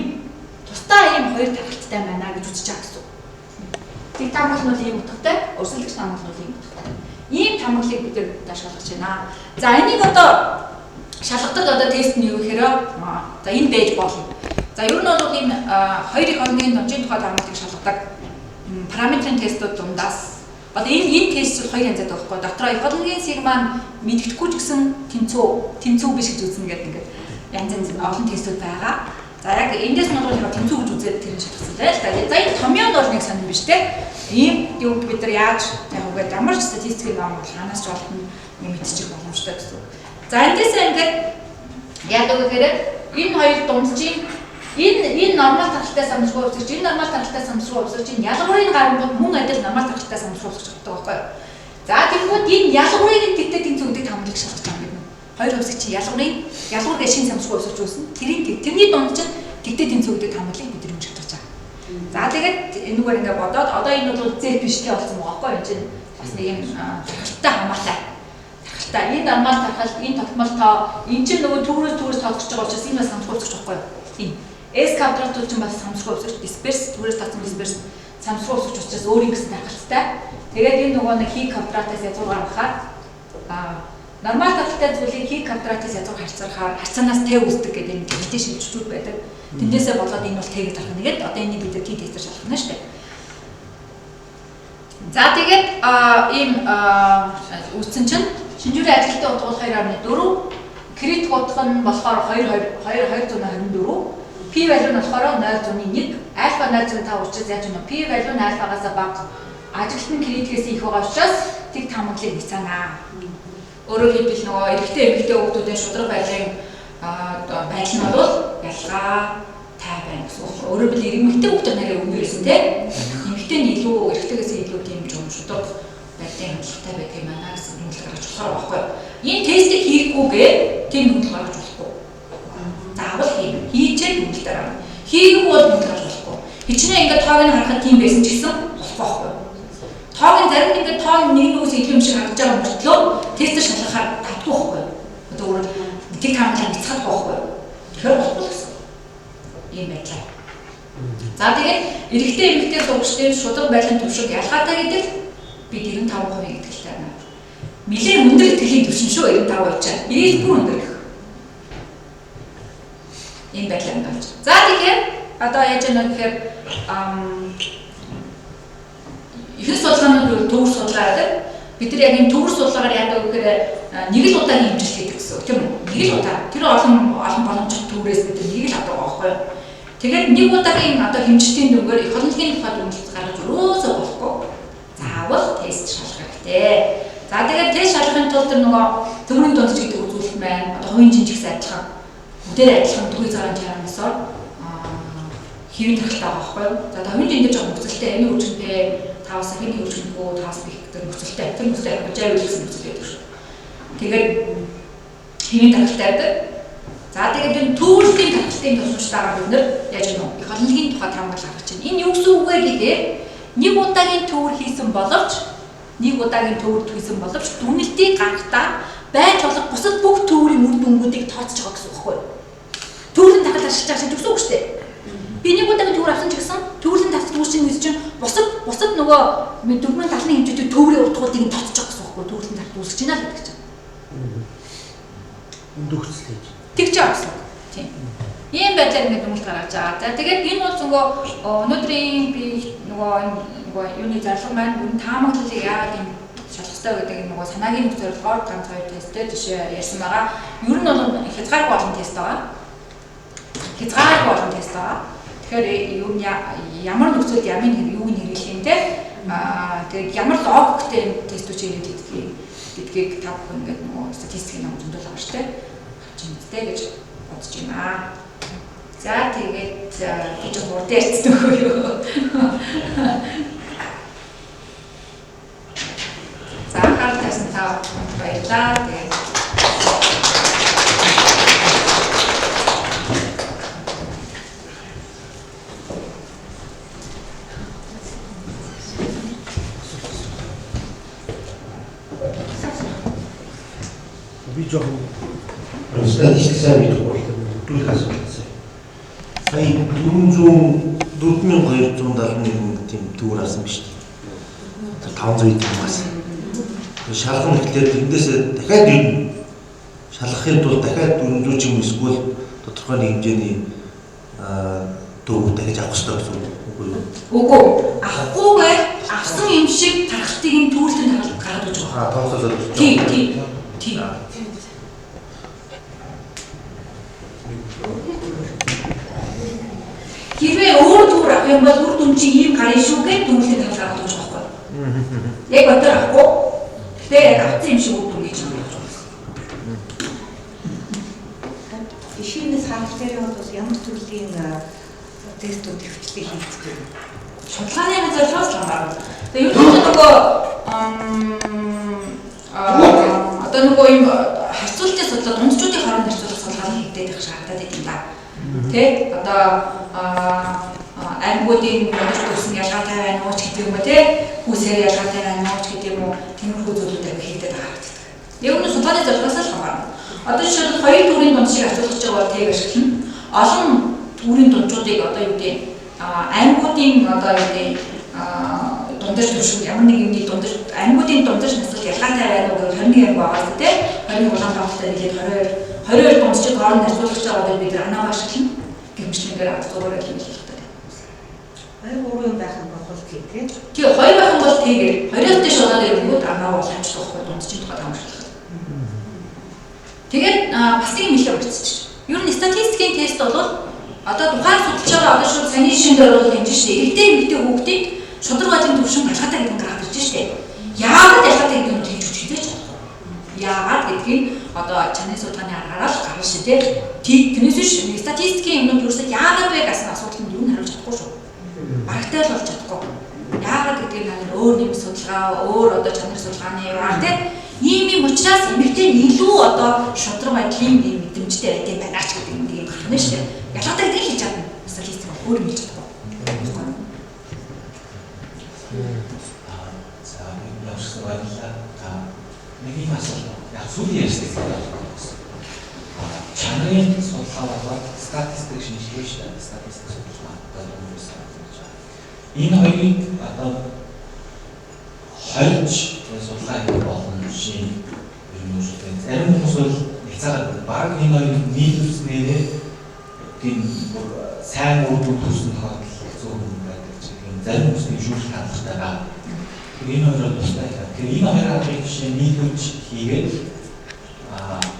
тусдаа ийм хоёр тархалттай байна гэж үзэж байгаа гэсэн үг. Тэг таамаглал нь бол ийм утгатай, өрсөлдөгч таамаглал нь бол ийм утгатай. Ийм таамаглалыг бид нар шалгаж байна. За энийг одоо шалгадаг одоо тест нь юу гэхээр за энэ байж болно. За ер нь бол ийм хоёр их орны дунджийн тухай таамаглалыг шалгадаг параметрын тестүүд дундаас одоо энэ тест бол хоёр янзад байгаа байхгүй. Дотроо эх олонгийн сигма нь мэддэхгүй ч гэсэн тэнцүү биш гэж үзнэ гэдэг ингээд янз янз олон тестүүд байгаа. За яг эндээс нь бол яг тэнцүү гэж үзээд тэрийг шалгасан л да. За энэ томьёо нь бол нэг сонир биш те. Ийм юм бид нар яаж яг үгээд ямар ч статистикийн ном бол ханаас ч олдно мэдчих боломжтой гэсэн үг. За эндээсээ ингээд яадаг вэ гэхээр энэ хоёр дунджийн энэ нормал тархалтай самшгүй увсгч, энэ нормал тархалтай самшгүй увсгч, энэ ялгуурын гарангууд мөн адил нормал тархалтай самшгүй увсгч гэдэг байхгүй юу? За тэгвэл энэ ялгуурыг нь тэгтээ тэнцүү гэдэг таамаглалыг шалгаж байгаа юм бид. Хоёр увсгч ялгуур гэж шинэ самшгүй увсгч үүснэ. Тэрийн тэрний дунд чинь тэгтээ тэнцүү гэдэг таамаглалыг бид юм шалгаж байгаа. За тэгээд энэгээр ингээ бодоод одоо энэ бол Z биш тий болсон байгаа байхгүй юу? Энэ чинь бас нэг юм тархалтай хамаатай. Тархалтай. Энэ нормал тархалт, энэ тогтмол тоо, энэ чинь нөгөө төврөөс тооцож байгаа учраас энэ бас самшгүй увсгч байхгүй юу? Энэ S квадрат чинь бас самшгүй увсгч, дисперс төврөөс тооцсон дисперс самшгүй увсгч учраас өөр ингэсэн тархалттай. Тэгээд энэ нөгөө нэг хи квадратаас язгуур гаргахаар нормал тархалтай зүйлийг хи квадратаас язгуур харьцаарахаар харьцаанаас Т үүсдэг гэдэг энэ тэнцээ шилжүүлүүд байдаг. Тэндээсээ болоод энэ бол Т гэж гарах нэгэд одоо энийг бид Т тестээр шалгах нь шүү дээ. За тэгээд ийм үүссэн чинь шинжүүрийн ажилтны утга бол 2.4, критик утга нь болохоор 2 2 224, P value нь болохоор 0.1, альфа 0.5 учраас яаж юм бэ? P value нь альфагаас бага, ажилт нь критикээс их байгаа учраас тэг таамаглалыг няцаана. Өөрөөр хэлбэл нөгөө эрэгтэй эмэгтэй хүүхдүүдийн шударга байдлын байдал нь бол ялгаатай байна гэсэн үг. Өөрөөр хэлбэл эмэгтэй хүүхдүүд нарийн өндөр байсан тийм. Эмэгтэй нь илүү эрэгтэйгээс илүү тийм юм шударга байдлын хандлагатай байдаг юм байна гэсэн дүгнэлт гаргаж болохоор байхгүй. Энэ тестийг хийхгүйгээ тийм дүгнэлт гаргаж болохгүй. Заавал хий. Хийчээд дүгнэлт гаргана. Хийгээгүй бол дүгнэлт гаргаж болохгүй. Хичнээн ингээд тоог нь харахад тийм байсан ч гэсэн болохгүй байхгүй. Тоог нь зарим нэг ингээд тоо нэг нэгээс илүү юм шиг харагдаж байгаа мөртлөө тестээр шалгахаар татгүй байхгүй. Одоо өөрөөр тэг таамаглал няцаахгүй байхгүй. Тэгэхээр болохгүй л гэсэн. Ийм байдлаа. За тэгээд эрэгтэй эмэгтэй сурагчдын шударга байдлын түвшинг ялгаатай гэдэг би 95% итгэлтэй байна. Нилээн өндөр итгэлийн түвшин шүү 95% чаа. 90-ээс бүр өндөр их. Ийм байдлаар ингээд. За тэгэхээр Одоо яаж яана гэхээр ихэнх судалгаанууд төвөр судалгаа гэдэг. Бид нар яг энэ төвөр судалгаагаар яадаг вэ гэхээр нэг л удаагийн хэмжилт хийдэг гэсэн үг, тийм үү? Нэг л удаа. Тэр олон олон боломжтой төврээс бид нар нэг л авдаг байхгүй юу? Тэгээд нэг удаагийн одоо хэмжилтийн дүнгээр эх орлогын тухай дүгнэлт гаргаж өрөөсөө болохгүй. Заавал тест шалгах хэрэгтэй. За тэгээд тест шалгахын тулд тэр нөгөө төврийн дундч гэдэг үзүүлэлт маань одоо хувийн жинж гэсэн адилхан. Бүгдээр адилхан төвийн цагаан 69-оор хэвийн тархалтай байгаа байхгүй юу? За хувийн жин дээр жоох нөхцөлтэй энэ үржинтэй 5-аас хэний үржингүй 5-аас их гэдэг нөхцөлтэй. Тэр нөхцөл яг жайвал гэсэн нөхцөл байдаг шүү. Тэгээд хэвийн тархалтай байдаг. За тэгээд энэ төвөрлөлийн тархалтын тусламжтайгаар бид нэр яаж юм бэ? Эх орлогын тухай таамаглал гаргаж байна. Энэ юу гэсэн үг вэ гэхээр нэг удаагийн төвөр хийсэн боловч нэг удаагийн төвөр хийсэн боловч дүгнэлтийг гаргахдаа байж болох бусад бүх төвөрийн үр дүнгуудыг тооцож байгаа гэсэн үг байхгүй юу? Төвөрлийн тархалт ашиглаж байгаа шиг гэсэн үг шүү дээ. Би нэг удаагийн төвөр авсан ч гэсэн төвөрлийн тархалт үүсчин гэж чинь бусад нөгөө 4071 хэмжээтэй төвөрийн утгуудыг нь тооцож байгаа гэсэн үг байхгүй юу? Төвөрлийн тархалт үүсгэж байна л гэдэг чинь. Өндөгцөл хийж. Тэгж байгаа гэсэн үг. Тийм. Ийм байдлаар ингээд дүгнэлт гаргаж байгаа. За тэгээд энэ бол зөвхөн өнөөдрийн би нөгөө нөгөө юуны зорилго маань энэ таамаглалыг яагаад юм шалгах ёстой гэдэг энэ нөгөө санаагийн нэг зорилгоор ганц хоёр тесттэй жишээ ярьсан байгаа. Ер нь бол хязгааргүй олон тест байгаа. Хязгааргүй олон тест байгаа. Тэгэхээр юу ямар нөхцөлд ямын юуг нь хэрэглэх юм те. Аа тэгээд ямар логиктэй тестүүд хэрэглэх гэдгийг та бүхэн ингээд нөгөө статистикийн ном зөндөл байгаа шүү дээ. Харж мэдтэй гэж бодож байна. За тэгээд би ч хурдан ярьсан үгүй юу. За анхаарал тавьсан та бүхэнд баярлалаа. Тэгээд би жоохон статистик сайн мэдэх болтой дүүх асуулт. Сая 400 4271 тийм төвөр авсан биз дээ. Тэр 500 эд юмас. Шалган эхлээд тэндээсээ дахиад ер нь шалгахын тулд дахиад 400 ч юм эсвэл тодорхой нэг хэмжээний төвөг дахиж авах хэрэгтэй гэсэн үг үгүй юу? Үгүй. Авахгүйгээр авсан юм шиг тархалтыг нь төвөрлөлийн тархалт гаргаад өгч байгаа. Аа, тооцоолоод өгч Тийм, тийм. Тийм. Хэрвээ өөр төвөр авах юм бол үр дүн чинь ийм гарын шүү гэж төвөрлөлийн тархалт гаргаад өгч байгаа байхгүй юу? Яг бодоор авахгүй. Гэтэ яг авсан юм шиг үр дүн гэж юм болж байгаа. Жишээнээс харах дээр бол ямар төрлийн тестүүд хөвчлээ хийгддэг юм? Судалгааны зорилгоос л хамаарна. Тэгээ ер нь нөгөө одоо нөгөө юм харьцуултын судалгаа дундчуудын хооронд харьцуулах судалгаа хийгдээд байх шаардлагатай байт юм да. Тэ одоо аймагуудын дундч төвсөн ялгаатай байна уу ч гэдэг юм уу тэ хүүсээр ялгаатай байна уу ч гэдэг юм уу тиймэрхүү зүйлүүд аяг хийгдээд байгаа харагддаг. Ер нь судалгааны зорилгоос л хамаарна. Одоо жишээлбэл хоёр төрлийн дундчийг харьцуулах гэж байгаа бол тэг ашиглана. Олон төрлийн дунджуудыг одоо юу гэдэг аймагуудын одоо юу гэдэг дундаж төвшин ямар нэг юмны дундаж аймагуудын дундаж наслал ялгаатай байна уу гэвэл 21 аймаг байгаа шүү дээ. 21 Улаанбаатартай нийлээд 22 дундчийг хооронд харьцуулах гэж байгаа бол бид ANOVA ашиглана. Гэх мэтчилэнгээр зургаар хэлэх хэрэгтэй. 2 3 юм байх юм бол тий, тий. Тий, хоёр байх юм бол тэгээд 20-ос дээш болоод ирэнгүүт ANOVA бол хамждаг байхгүй дунджийн тухай таамаглах. Тэгээд бас нэг юм хэлээ урьдчилж. Ер нь статистикийн тест бол одоо тухайн судалж байгаа одоо шууд саяны жишээн дээр бол хэмжиж шээ. Эрэгтэй эмэгтэй хүүхдийг шударга байдлын түвшин ялгаатай гэдэг нь гараад ирж штэ. Яагаад ялгаатай гэдэг нь хэлж өгч хэзээ ч чадахгүй. Яагаад гэдгийг одоо чанарын судалгааны аргаараа л гарна шээ тий. Тэрнээс биш статистикийн юмнууд ерөөсөө яагаад вэ гэсэн асуудалд юу нь хариулж чадахгүй шүү. Барагтай л болж чадахгүй. Яагаад гэдгийг та нар өөр нэм судалгаа, өөр одоо чанарын судалгааны арга тий. Ийм юм учраас эмэгтэй нь илүү одоо шударга байдлын ийм мэдрэмжтэй байт юм байна ч гэдэг юм нэг юм гарна шүү дээ. Ялгаатай гэдгийг хэлж чадна. Статистик өөр юм хэлж чадахгүй. За явуулсан баярлалаа. Нэг юм асуулт. Яг сүүлийн ярьсан чанарын судалгаа болоод статистик шинжилгээ шүү дээ. Статистик судалгаа одоо юу гэсэн гэж байна. Энэ хоёрыг одоо хольж судалгаа хийх боломжийн ер нь шүү дээ. Зарим хүмүүс бол хязгаараа баг энэ хоёрыг нийлүүлснээрээ тийм бүр сайн үр дүн төрсөн тохиолдол хэцүү хүн байдаг ч гэх юм. Зарим хүмүүсийн шүүх хандлагатай байгаа. Тэгэхээр энэ хоёр бол тустай их. Тэгэхээр энэ хоёр аргыг жишээ нийлүүлж хийгээд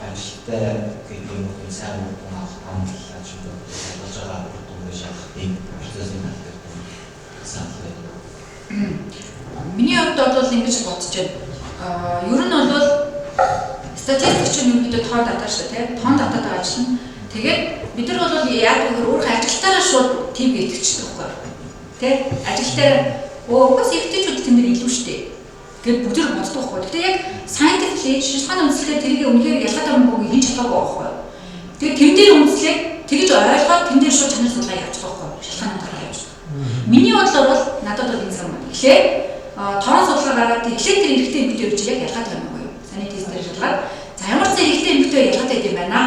амжилттай гэдэг юм уу сайн үр дүн авах амжилт ч юм уу шалгаж байгаа үр дүнгээ шалгах ийм процессын тал дээр санал байдаг. Миний хувьд бол ингэж бодож байна. Ер нь бол статистик чинь ерөнхийдөө тоо дата шүү дээ, тийм тоон дататай ажиллана. Тэгээд бид нар бол яг гэхээр өөрийнхөө ажилтаараа шууд тийм итгэждэг байхгүй юу? Тэ? Ажилтаараа угаас эрэгтэйчүүд тэн дээр илүү шүү дээ гэд бүгд л боддог байхгүй юу? Гэхдээ яг scientifically шинжилгээний үндслээр тэрийг үнэхээр ялгаатай мөнгө хийж чадаагүй байхгүй юу? Тэгээд тэн дээр үндслээ тэгж ойлгоод тэн дээр шууд чанар судалгаа явуулчих байхгүй юу? Шалтгааны дараа явуулчих. Миний бодлоор бол надад бол энэ сан байна. Эхлээд тоон судалгаа гаргаад эхлээд тэр эрэгтэй эмэгтэй гэж яг ялгаатай юм уу? Саний тестээр шалгаад за ямар ч эрэгтэй эмэгтэй ялгаатай юм байна.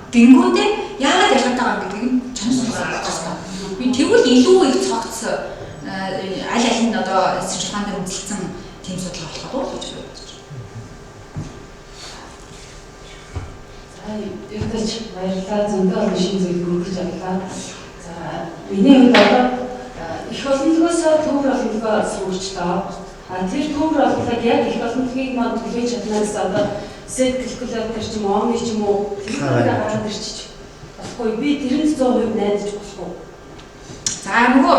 Гингүүндээ яагаад ялгаатай байгаа гэдгийг нь чанар судалгаа гаргах хэрэгтэй. Би тэгвэл илүү их цогц аль аль нь одоо шинжилгээнд дээр үндэслэсэн тийм судалгаа болох уу гэж би бодож байна. За ягтаж баярлалаа. Зөндөө олон шинэ зүйл хүргэж авлаа. За миний хувьд одоо их олонлогоос төвөр олонлогоо сонгочлоо. А тэр төвөр олонлог яг их олонлогийг манд түлээж чадна гэсэн одоо set calculator ч юм уу, omni ч юм уу тэрийг гаргаад ирчих болохгүй. Би тэрэнд 100% найдаж болохгүй. За нөгөө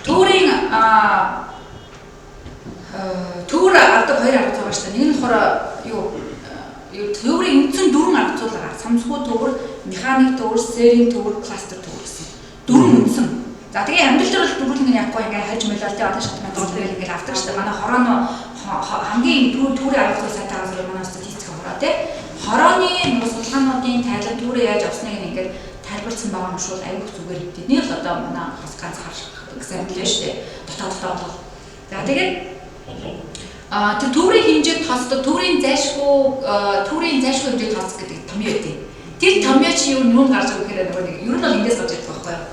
төврийн төвөр авдаг хоёр арга зүй байгаа шүү дээ. Нэг нь болохоор юу төврийн үндсэн дөрвөн арга зүй байгаа. Самсгүй төвөр, механик төвөр, серийн төвөр, кластер төвөр гэсэн. Дөрвөн үндсэн. За тэгээ амьдрал дээр бол дөрвөл ингэ явахгүй ингээ хаж молол тэ одоо шат мат тэгэл ингээ авдаг шүү дээ. Манай хорооно хамгийн төврийн арга зүй сайтай газар манай статистик хороо тэ. Хорооны нөгөө судалгаануудын тайлан төврөө яаж авсныг ингээд тайлбарласан байгаа юм шиг аюух зүгээр. Тэдний л одоо манай бас ганц харах example шүү дээ. Дотоод бол. За тэгээд тэр төврийн хэмжээд тооцдог, төврийн зайшгүй хэмжээд тооцох гэдэг томьёо байдаг. Тэр томьёо чи юу нүн гарч ирэх гэхээр нөгөө нэг ер нь бол эндээс гарч ирдэг байхгүй юу?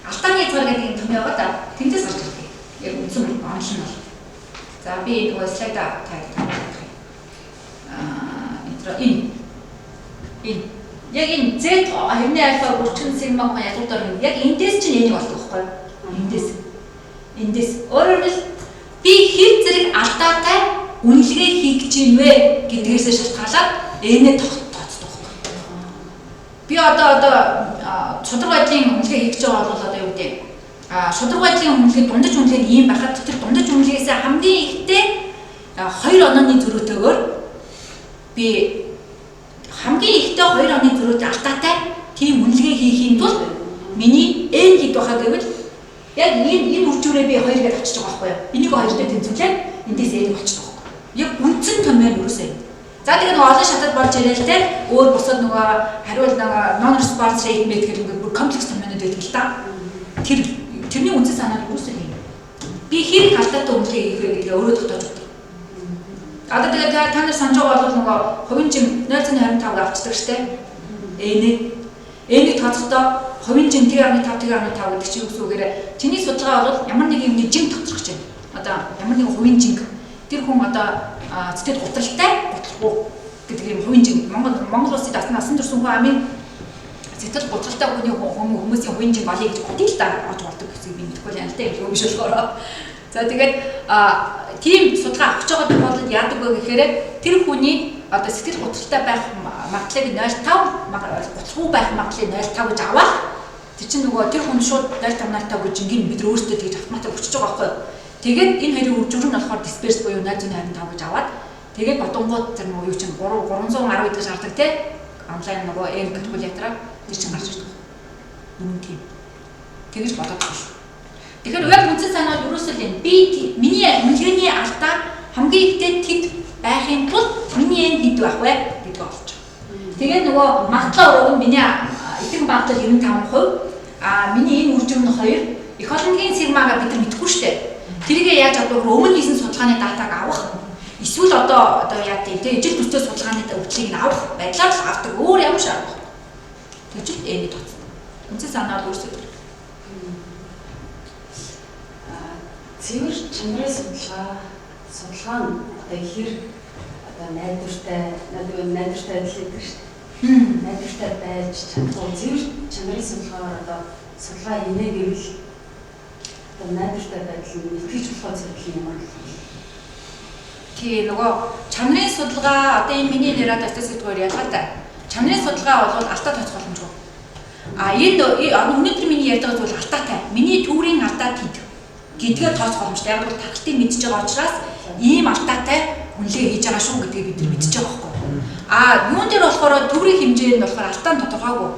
Алтааны хязгаар гэдэг юм томьёо байгаа да. Тэндээс гарч ирдэг. Яг үндсэн онол нь бол. За би нөгөө слайдаа тайлбарлах юм. Энэ яг энэ Z 20 альфа 30 сигма гоо язгуур юм. Яг эндээс чинь энийг болдог байхгүй юу? Эндээс. Эндээс. Өөрөөр хэлбэл би хэд зэрэг алдаатай үнэлгээ хийх гэж юм вэ гэдгээрээ шалтгаалаад энэ тооцдог байхгүй. Би одоо шударга байдлын үнэлгээ хийх гэж байгаа бол одоо юу гэдэг шударга байдлын үнэлгээ дундаж үнэлгээ нь ийм байхад тэр дундаж үнэлгээсээ хамгийн ихтэй 2 онооны зөрүүтэйгээр би хамгийн ихтэй 2 оны зөрүүтэй алдаатай тийм үнэлгээ хийхийн тулд миний n хэд байхаа гэвэл яг энэ үржүүрээ би 2 гэж авчиж байгаа байхгүй юу? Энийг 2-тэй тэнцвүүлээд эндээс n болчихдог байхгүй юу? Яг үндсэн томьёо нь ерөөсөө юм. За тэгээ нөгөө олон шатад болж ирэл те өөр бусад нөгөө хариул нөгөө non response rate мэт гэх нэг бүр комплекс томьёонууд байдаг л та. Тэрний үндсэн санаа нь ерөөсөө юм. Би хэрэг алдаатай үнэлгээ хийх вэ гэдгээ өөрөө тогтоож өгдөг. Одоо тэгээ та нар санаж байгаа бол нөгөө хувийн жин 0.25 авчдаг штэ. Энийг тооцохдоо хувийн жин 1.5 1.5 гэдэг чинь юу гэсэн үгээр чиний судалгаа бол ямар нэг юмны жин тодорхож байна. Одоо ямар нэгэн хувийн жинг тэр хүн одоо сэтгэл гутралтай гутрахгүй гэдэг юм хувийн жин Монгол улсын насан турш хүн амын сэтгэл гутралтай хүний хүмүүсийн хувийн жинг олъё гэж бодъё л да олж болдог гэсэн би мэдэхгүй юм л да юм биш болохоор. За тэгээд тийм судалгаа авах гэж байгаа тохиолдолд яадаг вэ гэхээр тэр хүний одоо сэтгэл гутралтай байх магадлалыг 0.5 гутрахгүй байх магадлалыг 0.5 гэж аваад тэр чинь нөгөө тэр хүн шууд 0.5 05 гэж ингийн бид нар өөрсдөө тэгж автоматар өчөж байгаа байхгүй юу. Тэгээд энэ хоёрын үржүүр нь болохоор дисперс буюу 0.25 гэж аваад тэгээд бодонгууд тэр нөгөө юу чинь 3 310 гэдэг шаарддаг те онлайн нөгөө M калькулятораар тэр чинь гарч ирдэг. Үнэн тийм. Тэгэж бодоод байгаа шүү. Тэгэхээр яг үндсэн санаа бол ерөөсөө л энэ би миний үнэлгээний алдаа хамгийн ихтэй тэд байхын тулд миний энэ хэд байх вэ гэдгийг олж байгаа. Тэгээд нөгөө магадлал ураг нь миний итгэн магадлал 95%, а миний энэ үржим нь 2, эх олонгийн сигмагаа бид нар мэдэхгүй шүү дээ. Тэрийг яаж авах вэ? Өмнө хийсэн судалгааны датаг авах. Эсвэл одоо яа гэв те ижил төстэй судалгааны өгдлийг нь авах байдлаар л авдаг. Өөр ямар шаардлага. Тэгж л энийг тооцдог. Үндсэн санаа бол өөрсдөө. Цэвэр чанарын судалгаа нь одоо хэр одоо найдвартай адил гэдэг шүү дээ. Найдвартай байж чадахгүй цэвэр чанарын судалгаагаар одоо судалгаа хийнэ гэвэл одоо найдвартай байдал нь итгэж болохоор зэрэг юм ямар л. Тий, нөгөө чанарын судалгаа одоо энэ миний яриад статистикээр ялгаатай. Чанарын судалгаа бол алдаа тооцох боломжгүй. А энэ өнөөдөр миний ярьж байгаа зүйл алдаатай. Миний төврийн алдаа тэд гэдгээ тооцох боломжтой. Яг бол тархалтыг мэдж байгаа учраас ийм алдаатай үнэлгээ хийж байгаа шүү гэдгийг бид нар мэдж байгаа байхгүй. А юун дээр болохоор төврийн хэмжээ нь болохоор алдаа нь тодорхойгүй.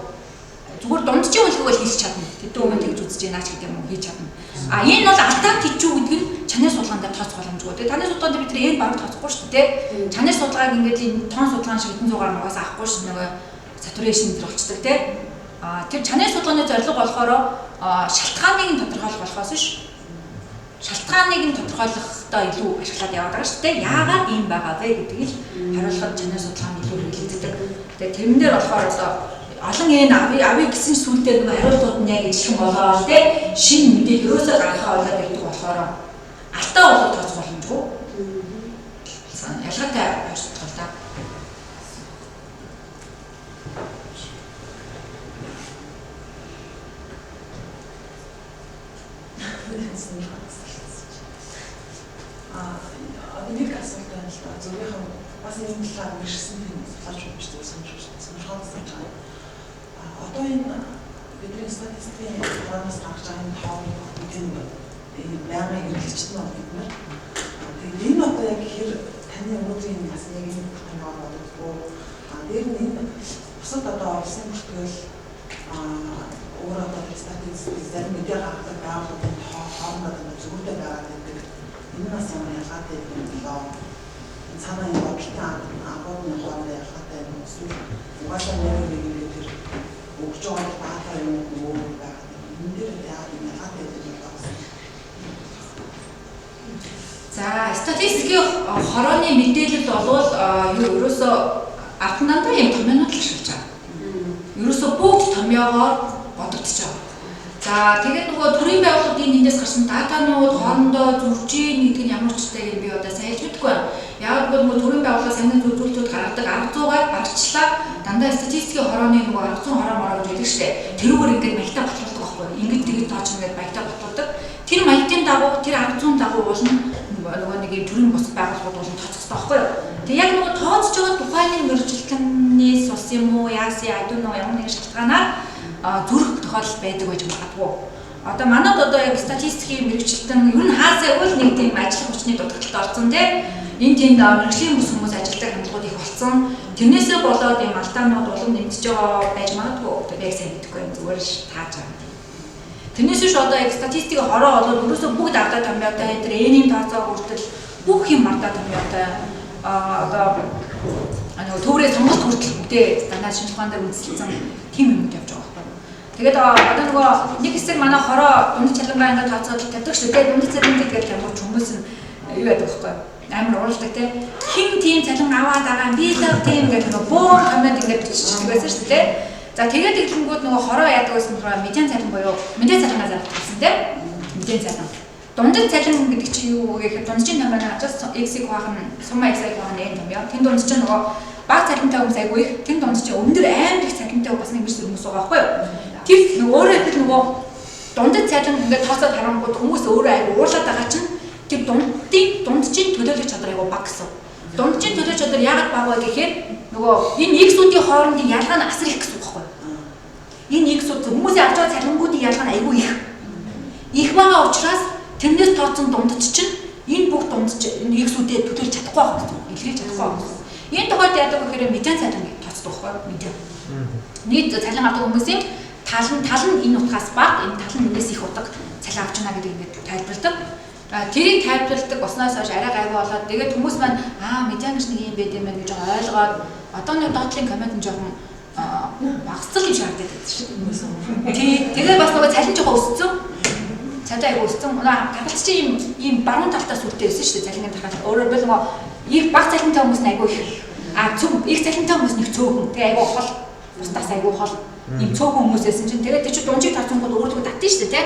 Зүгээр дунджийн үнэлгээг бол хийж чадна. Тэдэн өмнө тэгж үзэж байна ч гэдэг юм уу хийж чадна. А энэ бол алдаа тэжүү гэдэг нь чанарын судалгаан дээр тооцох боломжгүй. Тэгээ чанарын судалгаан дээр бид нар энэ бараг тооцохгүй шүү дээ. Чанарын судалгааг ингээд энэ тоон судалгаан шиг хэдэн зуугаар нугаас авахгүй шүү нөгөө saturation дээр болчдөг тий. А тэр чанарын судалгааны зорилго болохоор шалтгааныг нь тодорхойлох болохоос биш. Шалтгааныг нь тодорхойлохдоо илүү ашиглаад яваад байгаа шүү дээ. Яагаад ийм байгаа вэ гэдгийг л хариулахад чанарын судалгаа нь илүү хэрэглэгддэг. Тэгээ тэрэн дээр болохоор одоо олон энэ авъя гэсэн сүлдээ нөгөө хариултууд нь яг ижилхэн болоод тий шинэ мэдээлэл ерөөсөө гаргахаа болоод ирдэг болохоор алдаа бол тооцох боломжгүй. Ялгаатай хоёр судалгаа л да. Одоо нэг асуулт байна л да. Зөвхөн бас энэ талаар мэргэсэн тийм судлаач хүн биш зүгээр сонирхол санаж байгаа. Одоо энэ бидний статистикийн програмаас гарч байгаа энэ тоон гэдэг нь байнгын хэрэглэгчд нь бид нар. Тэгээд энэ одоо яг хэр таны өнөөдрийн бас нэг энэ тань бодогдгоо. Дээр нь энэ бусад одоо улсын бүртгэл өөр одоо статистик зарим мэдээ гаргадаг байгууллагын хоорондоо одоо зөвхөн байгаад байдаг. Энэ бас ямар ялгаатай юм болоо? Цаанаа энэ бодлогын агууд нь хоорондоо ялгаатай юм эсвэл угаасаа нэг нэг ингээд тэр өгч байгаа дата юм өөр байгаад энэ дээр яагаад юм ялгаатай юм болоо гэсэн. За, статистикийн хорооны мэдээлэл болвол юу ерөөсөө ард дандаа юм томьёонууд л ашиглаж байгаа. Ерөөсөө бүгд томьёогоор бодогдож байгаа. За, тэгээд нөгөө төрийн байгууллагын эндээс гарсан датанууд хоорондоо зөрж ийн гэдэг нь ямар ч үстэй юм би одоо сайн хэлж мэдэхгүй байна. Яг гэвэл нөгөө төрийн байгууллага сайн үзүүлэлтүүд гаргадаг арга зуугаар барагчлаа дандаа статистикийн хорооны нөгөө арга зуун хороо мороо гэж хэлдэг штэ. Тэрүүгээр ингээд маягтай батлуулдаг байхгүй юу? Ингээд тэгээд тооч ингээд маягтай батлуулдаг. Тэр маягтын дагуу тэр арга зуун дагуу уулна нөгөө нэг юм төрийн бус байгууллагууд бол тооцох хэрэгтэй байхгүй юу? Тэг яг нөгөө тооцож байгаа тухайн мэргэжилтнээс ус юм уу, яасан I don't know ямар нэгэн шалтгаанаар зүрх тохиолдол байдаг байж магадгүй. Одоо манад одоо яг статистикийн мэргэжилтэн ер нь хаасаагүй л нэг тийм ажиллах хүчний дутагдалд орсон тийм энэ тэнд мэргэжлийн бүс хүмүүс ажилладаг хандлагууд их болсон. Тэрнээсээ болоод ийм алдаанууд улам нэмэгдэж байгаа байж магадгүй. Одоо яг сайн мэдэхгүй юм зүгээр л тааж байгаа юм. Тэрнээс биш одоо яг статистикийн хороо болоод ерөөсөө бүгд алдаа томьёотой тэр энийн тооцоо хүртэл бүх юм алдаа томьёотой одоо нөгөө төврээ сонголт хүртэл бүгдээ дандаа шинжилгээ ухаан дээр үндэслэсэн тийм юмуд явж байгаа байхгүй. Тэгээд одоо нөгөө нэг хэсэг манай хороо дунд цалингаа ингээд тооцоод тавьдаг шүү дээ. Дунд цалин гэдэг тавиуч хүмүүс нь юу яадаг байхгүй амар уурладаг те. Хин тийм цалин аваад байгаа би л тийм гэдэг нөгөө бөөн коммент ингээд биччихдэг байсан шүү дээ. За тэгээд иглэнгүүд нөгөө хороо яадаг байсан болохоор медиан цалин буюу медиан цалингаа зардаг гэсэн те. Медиан цалин. Дундад цалин гэдэг чинь юу вэ гэхээр дунджийн томьёоны ажил x-ийг хуваах нь сумма x-ийг хуваах нь n томьёо. Тэн дунд чинь нөгөө бага цалинтай хүмүүс айгүй их. Тэн дунд чинь өндөр амар их цалинтай бас нэг мэрс хүмүүс байгаа байхгүй юу? Тэр нөгөө өөрөөр хэлбэл нөгөө дундад цалин ингээд тооцоод харангууд хүмүүс өөрөө айгүй уурлаад байгаа чинь тэр дунджийн төлөөлөх чадвар айгүй бага гэсэн. Дунджийн төлөөлөх чадвар яагаад бага вэ гэхээр нөгөө энэ x-үүдийн хоорондын ялгаа нь асар их гэсэн үг байхгүй юу? Энэ x-үүд хүмүүсийн авч байгаа цалингуудын ялгаа нь айгүй их. Их байгаа учраас тэрнээс тооцсон дундад чинь энэ бүх дундад энэ x-үүдээ төлөөлж чадахгүй байх гэсэн үг. Илэрхийлж чадахгүй байх гэсэн. Энэ тохиолдолд яадаг вэ гэхээр медиан цалин гэж тооцдог байхгүй юу? Медиан. Нийт цалин авдаг хүмүүсийн тал нь энэ утгаас бага, энэ тал нь энэс их утга цалин авч байна гэдэг ингээд тайлбарладаг. Тэрийг тайлбарладаг болсноос хойш арай гайгүй болоод тэгээд хүмүүс маань медиан гэж нэг юм байд юм байна гэж ойлгоод одоо нэг доотлын коммент нь жоохон багасцал юм шиг харагдаад байдаг шүү дээ. Тий. Тэгээд бас нөгөө цалин жоохон өссөн. Цалин айгүй өссөн. Тархалт чинь ийм баруун талтай сүлтэй байсан шүү дээ. Цалингийн тархалт. Өөрөөр хэлбэл нөгөө их бага цалинтай хүмүүс нь айгүй их. Их цалинтай хүмүүс нь их цөөхөн. Тэгээ айгүй хол. Бусдаас айгүй хол. Ийм цөөхөн хүмүүс байсан чинь тэгээд тэр чинь дунджийг тооцонгууд өөрөлдөө татсан шүү дээ, тий.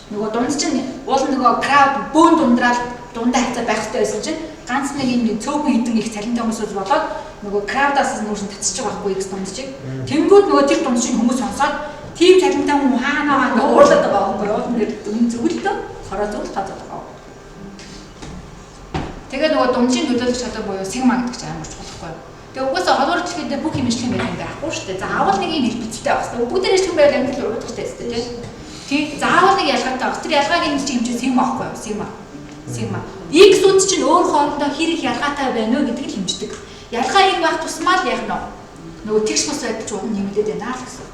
Нөгөө дунд чинь уул нөгөө crowd бөөн дундраал дундаа хавцаа байх хэрэгтэй байсан чинь Ганц нэг юм цөөхөн хідэн их цалинтай хүмүүс болоод нөгөө crowd-аас нүүрс нь татчих байгаа байхгүй X дундчийг. Тэнгүүд нөгөө тэр дундчийг хүмүүс сонсоод тийм цалинтай хүн хаана байгаа ингээ уурлаад байгаа байхгүй юу? Уулан дээр үн зүгэлтөө хороо зүгэл тооцоод байгаа. Тэгээ нөгөө дунджийн төлөөлөх чадвар буюу сигма гэдэг чинь амар чухал байхгүй юу? Тэгээ угаасаа олоор дэлхийд бүх юм ижлэх юм байхгүй шүү дээ. Заавал нэг юм хэлбэлцэлтэй байх хэрэгтэй. Бүгд ижлэх юм байл амьдрал ургах хэрэгтэй тийм. Тий. Заавал нэг ялгаатай байх. Тэр ялгааг нь чинь хэмжээ сигма байхгүй юу? Сигма. Сигма. X-үүд чинь өөр хоорондоо хэр их ялгаатай байна вэ гэдгийг л хэмждэг. Ялгаа их байх тусмаа л яах нь нөгөө тэгш бус байдал ч уг нь нэмэгдээд байна л гэсэн.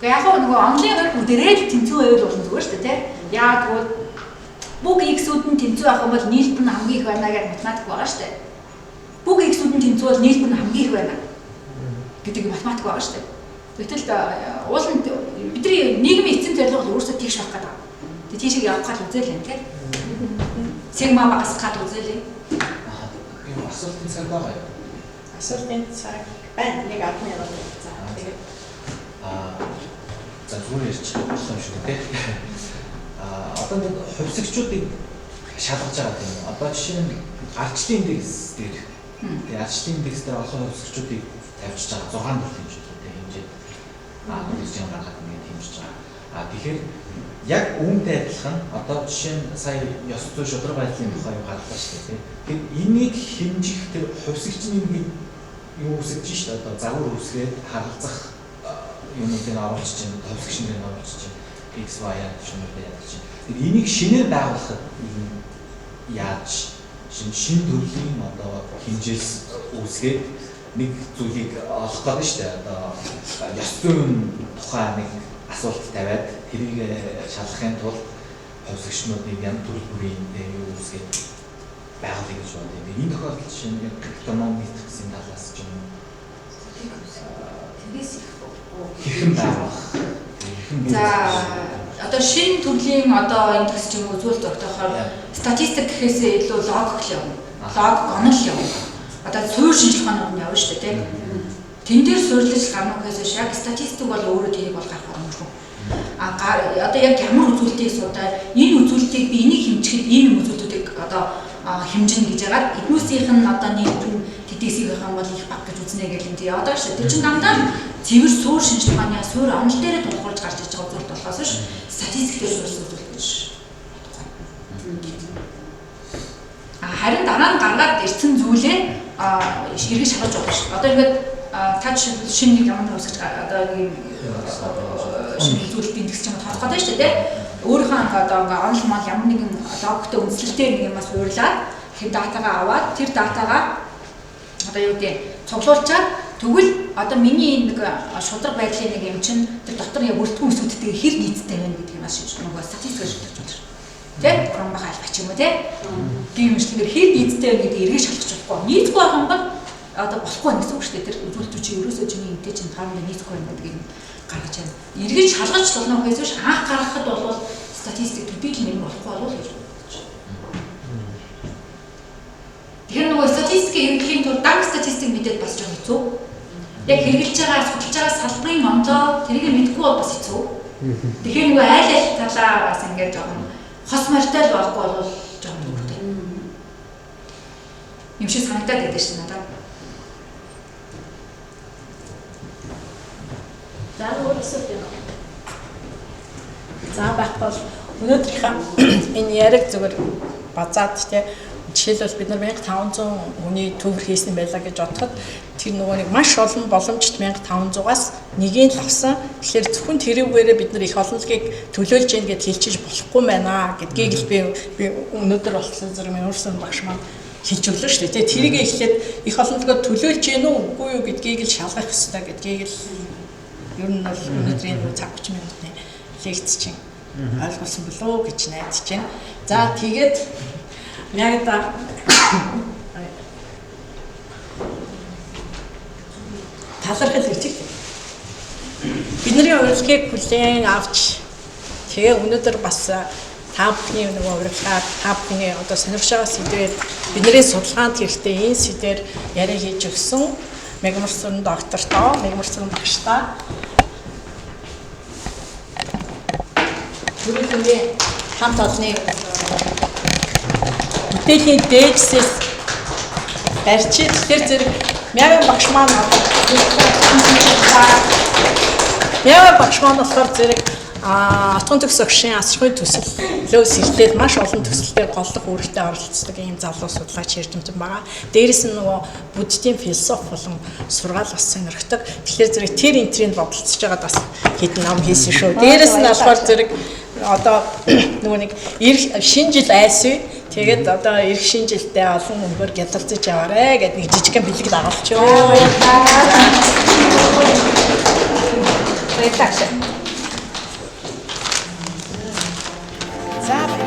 Гэхдээ яг нөгөө онлын хувьд бүгдээрээ л тэнцүү байвал болно зүгээр шүү дээ, тий. Яагаад гэвэл бүх x-үүд нь тэнцүү байх юм бол нийлбэр нь хамгийн их байна гэж математик байгаа шүү дээ. Бүх x-үүд нь тэнцүү бол нийлбэр нь хамгийн их байна гэдэг математик байгаа шүү дээ. Гэтэл уул нь бидний нийгмийн эцсийн зорилго бол өөрөөсөө тэгш байх гэдэг. Тэгээ тийшээ явах гал үзэл юм тий. Сигма багасгах гал үзэл юм. Юм асуултын цаг байгаа юу? Асуултын цаг байна. Нэг 10 минут. За тэгээд за зүгээр ярьчих болох юм шиг тий. Одоо нэг хувьсагчдыг шалгаж байгаа тийм үү? Одоо жишээ нь ардчлалын индекс дээр тэгээ ардчлалын индекс дээр олон хувьсагчдыг тавьчихж байгаа 6 төрлийн хэмжээ тий хэмжээд гэж юм гаргаад ингээд хэмжиж байгаа. Тэгэхээр яг үүнтэй адилхан одоо жишээ нь сая ёс зүй шударга байдлын тухай юм гарлаа шүү дээ тий. Тэгэхээр энийг хэмжих тэр хувьсагчны нэг юу үсгэж шүү дээ. Одоо загвар үсгээд харалзах юмнуудыг оруулж чинь хувьсагч нарыг оруулж чинь X Y шинүүдээ яадаг чинь. Тэр энийг шинээр байгуулахад яаж шин төрлийн одоо хэмжээс үүсгээд нэг зүйлийг олох гэдэг шүү дээ. Одоо ёс зүйн тухай нэг асуулт тавиад тэрийг шалгахын тулд хувьсагчнуудыг янз төрөл бүрийн юу үүсгээд байгуулъя гэж бодъё. Энэ тохиолдолд жишээ нь экономикийн талаас ч юм уу тэрээс их хэрхэн байгуулах. За одоо шинэ төрлийн одоо индекс ч юм уу үзүүлэлт тогтоохоор статистик гэхээсээ илүү логик л явна. Логик онол явна. Одоо суурь шинжилгээ ухаанууд нь явна шүү дээ, тийм. Тэн дээр суурилж гарна гэхээс яг статистик бол өөрөө тэрийг бол гарах боломжгүй. Одоо яг ямар үзүүлэлтийг судаа энэ үзүүлэлтийг би энийг хэмжихэд ийм юм үзүүлэлтүүдийг одоо хэмжинэ гэж яагаад эднүсийнх нь одоо нийт нь тэдээсийг байх юм бол их баг гэж үзнэ гэх юм тий. Одоо шүү. Тэр чинь дандаа цэвэр суур шинжилгээ ухааны суур онол дээрээ тулгуурлаж гарч иж байгаа үзүүлэлт болохоос ш статистик дээр суурьсан үзүүлэлт гэж бодохгүй. Харин дараа нь гаргаад ирсэн зүйлээ эргэж шалгаж болно шүү. Одоо ингээд та жишээлбэл шинэ нэг ямар нэг үсгэж одоо нэг шинэ үзүүлэлтийн индекс ч юм уу тооцох гэдэг шүү дээ. Өөрийнхөө одоо ингээ онол мал ямар нэгэн логиктой үндслэлтэй нэг юмас хуурлаад тэр датагаа аваад тэр датагаа одоо юу гэдэг цуглуулчаад тэгвэл одоо миний энэ нэг шударга байдлын нэг юм чинь тэр дотор яг бүрэлдэхүүн өсүүдтэйгээ хэр нийцтэй байна гэдгийг маш нөгөө статистикээр шалгаж болно шүү. Тэ? Кромбах альфа ч юм уу тэ? Тийм юм шиг хэр нийцтэй байна гэдгийг эргэж шалгаж болохгүй. Нийцгүй байх юм бол одоо болохгүй байна гэсэн үг шүү дээ. Тэр үзүүлэлтүүд чинь ерөөсөө чиний энтэй чинь харамдаа нийцэхгүй байна гэдгийг гаргаж байна. Эргэж шалгаж болно гэхээс биш анх гаргахад бол статистик төдийлөн нэг болохгүй болов гэж бодож байна. Тэгэхээр нөгөө статистикийг хэрэглэхийн тулд данк статистик мэдээд бас жоохон хэцүү. Яг хэрэглэж байгаа, судалж байгаа салбарын онцоо тэрийг мэдэхгүй бол бас хэцүү. Тэгэхээр нөгөө айл айл талаа бас ингээд жоохон хос морьтой л байхгүй бол жоохон дүүртэй. Юм шиг санагдаад байдаг шин надад. За өөр асуулт юм уу? За байхгүй бол өнөөдрийнхөө энэ яриг зүгээр базаад тий жишээлбэл бид нар 1500 хүний төвөр хийсэн байлаа гэж бодоход тэр нөгөө нэг маш олон боломжит 1500-аас нэгийг л авсан. Тэгэхээр зөвхөн тэрүүгээрээ бид нар их олонлогийг төлөөлж гин гэд хэлчихэж болохгүй байна гэдгийг л би өнөөдөр болсон зэрэг минь өөрсөн багш маань хэлж өглөө шүү дээ. Тэрийг эхлээд их олонлогоо төлөөлж гин үү үгүй юу гэдгийг л шалгах ёстой гэдгийг л ер нь бол өнөөдрийн цаг 30 минутын лекц чинь ойлгуулсан болов уу гэж найдаж байна. За тэгээд яг та талархал гэж хэлдэг. Бидний урилгыг хүлээн авч тэгээ өнөөдөр бас та бүхний нөгөө урилгаар та бүхний одоо сонирхож байгаа сэдвээр бидний судалгаанд хэрэгтэй энэ сэдвээр яриа хийж өгсөн Мегмарсан доктортой, Мегмарсан багштай түрүүлийн хамт олонны бүтээлийн дээдсээс Барьчих. Тэгэхээр зэрэг Мява багш маань Мява багш маань болохоор зэрэг отгон төгс огшийн асархуй төсөллөө сэрлээд маш олон төсөл дээр голлох үүрэгтэй оролцдог ийм залуу судлаач эрдэмтэн байгаа. Дээрээс нь нөгөө буддийн философи болон сургаал бас сонирхдог. Тэгэхээр зэрэг тэр энтрийг бодолцож байгаад бас хэдэн ном хийсэн шүү. Дээрээс нь болохоор зэрэг одоо нөгөө нэг шинэ жил айсвэ. Тэгээд одоо эх шинэ жилдээ олон өнгөөр гялалзаж яваарэ гэд нэг жижигхэн бэлэг дагуулчихв. Баярлалаа. За.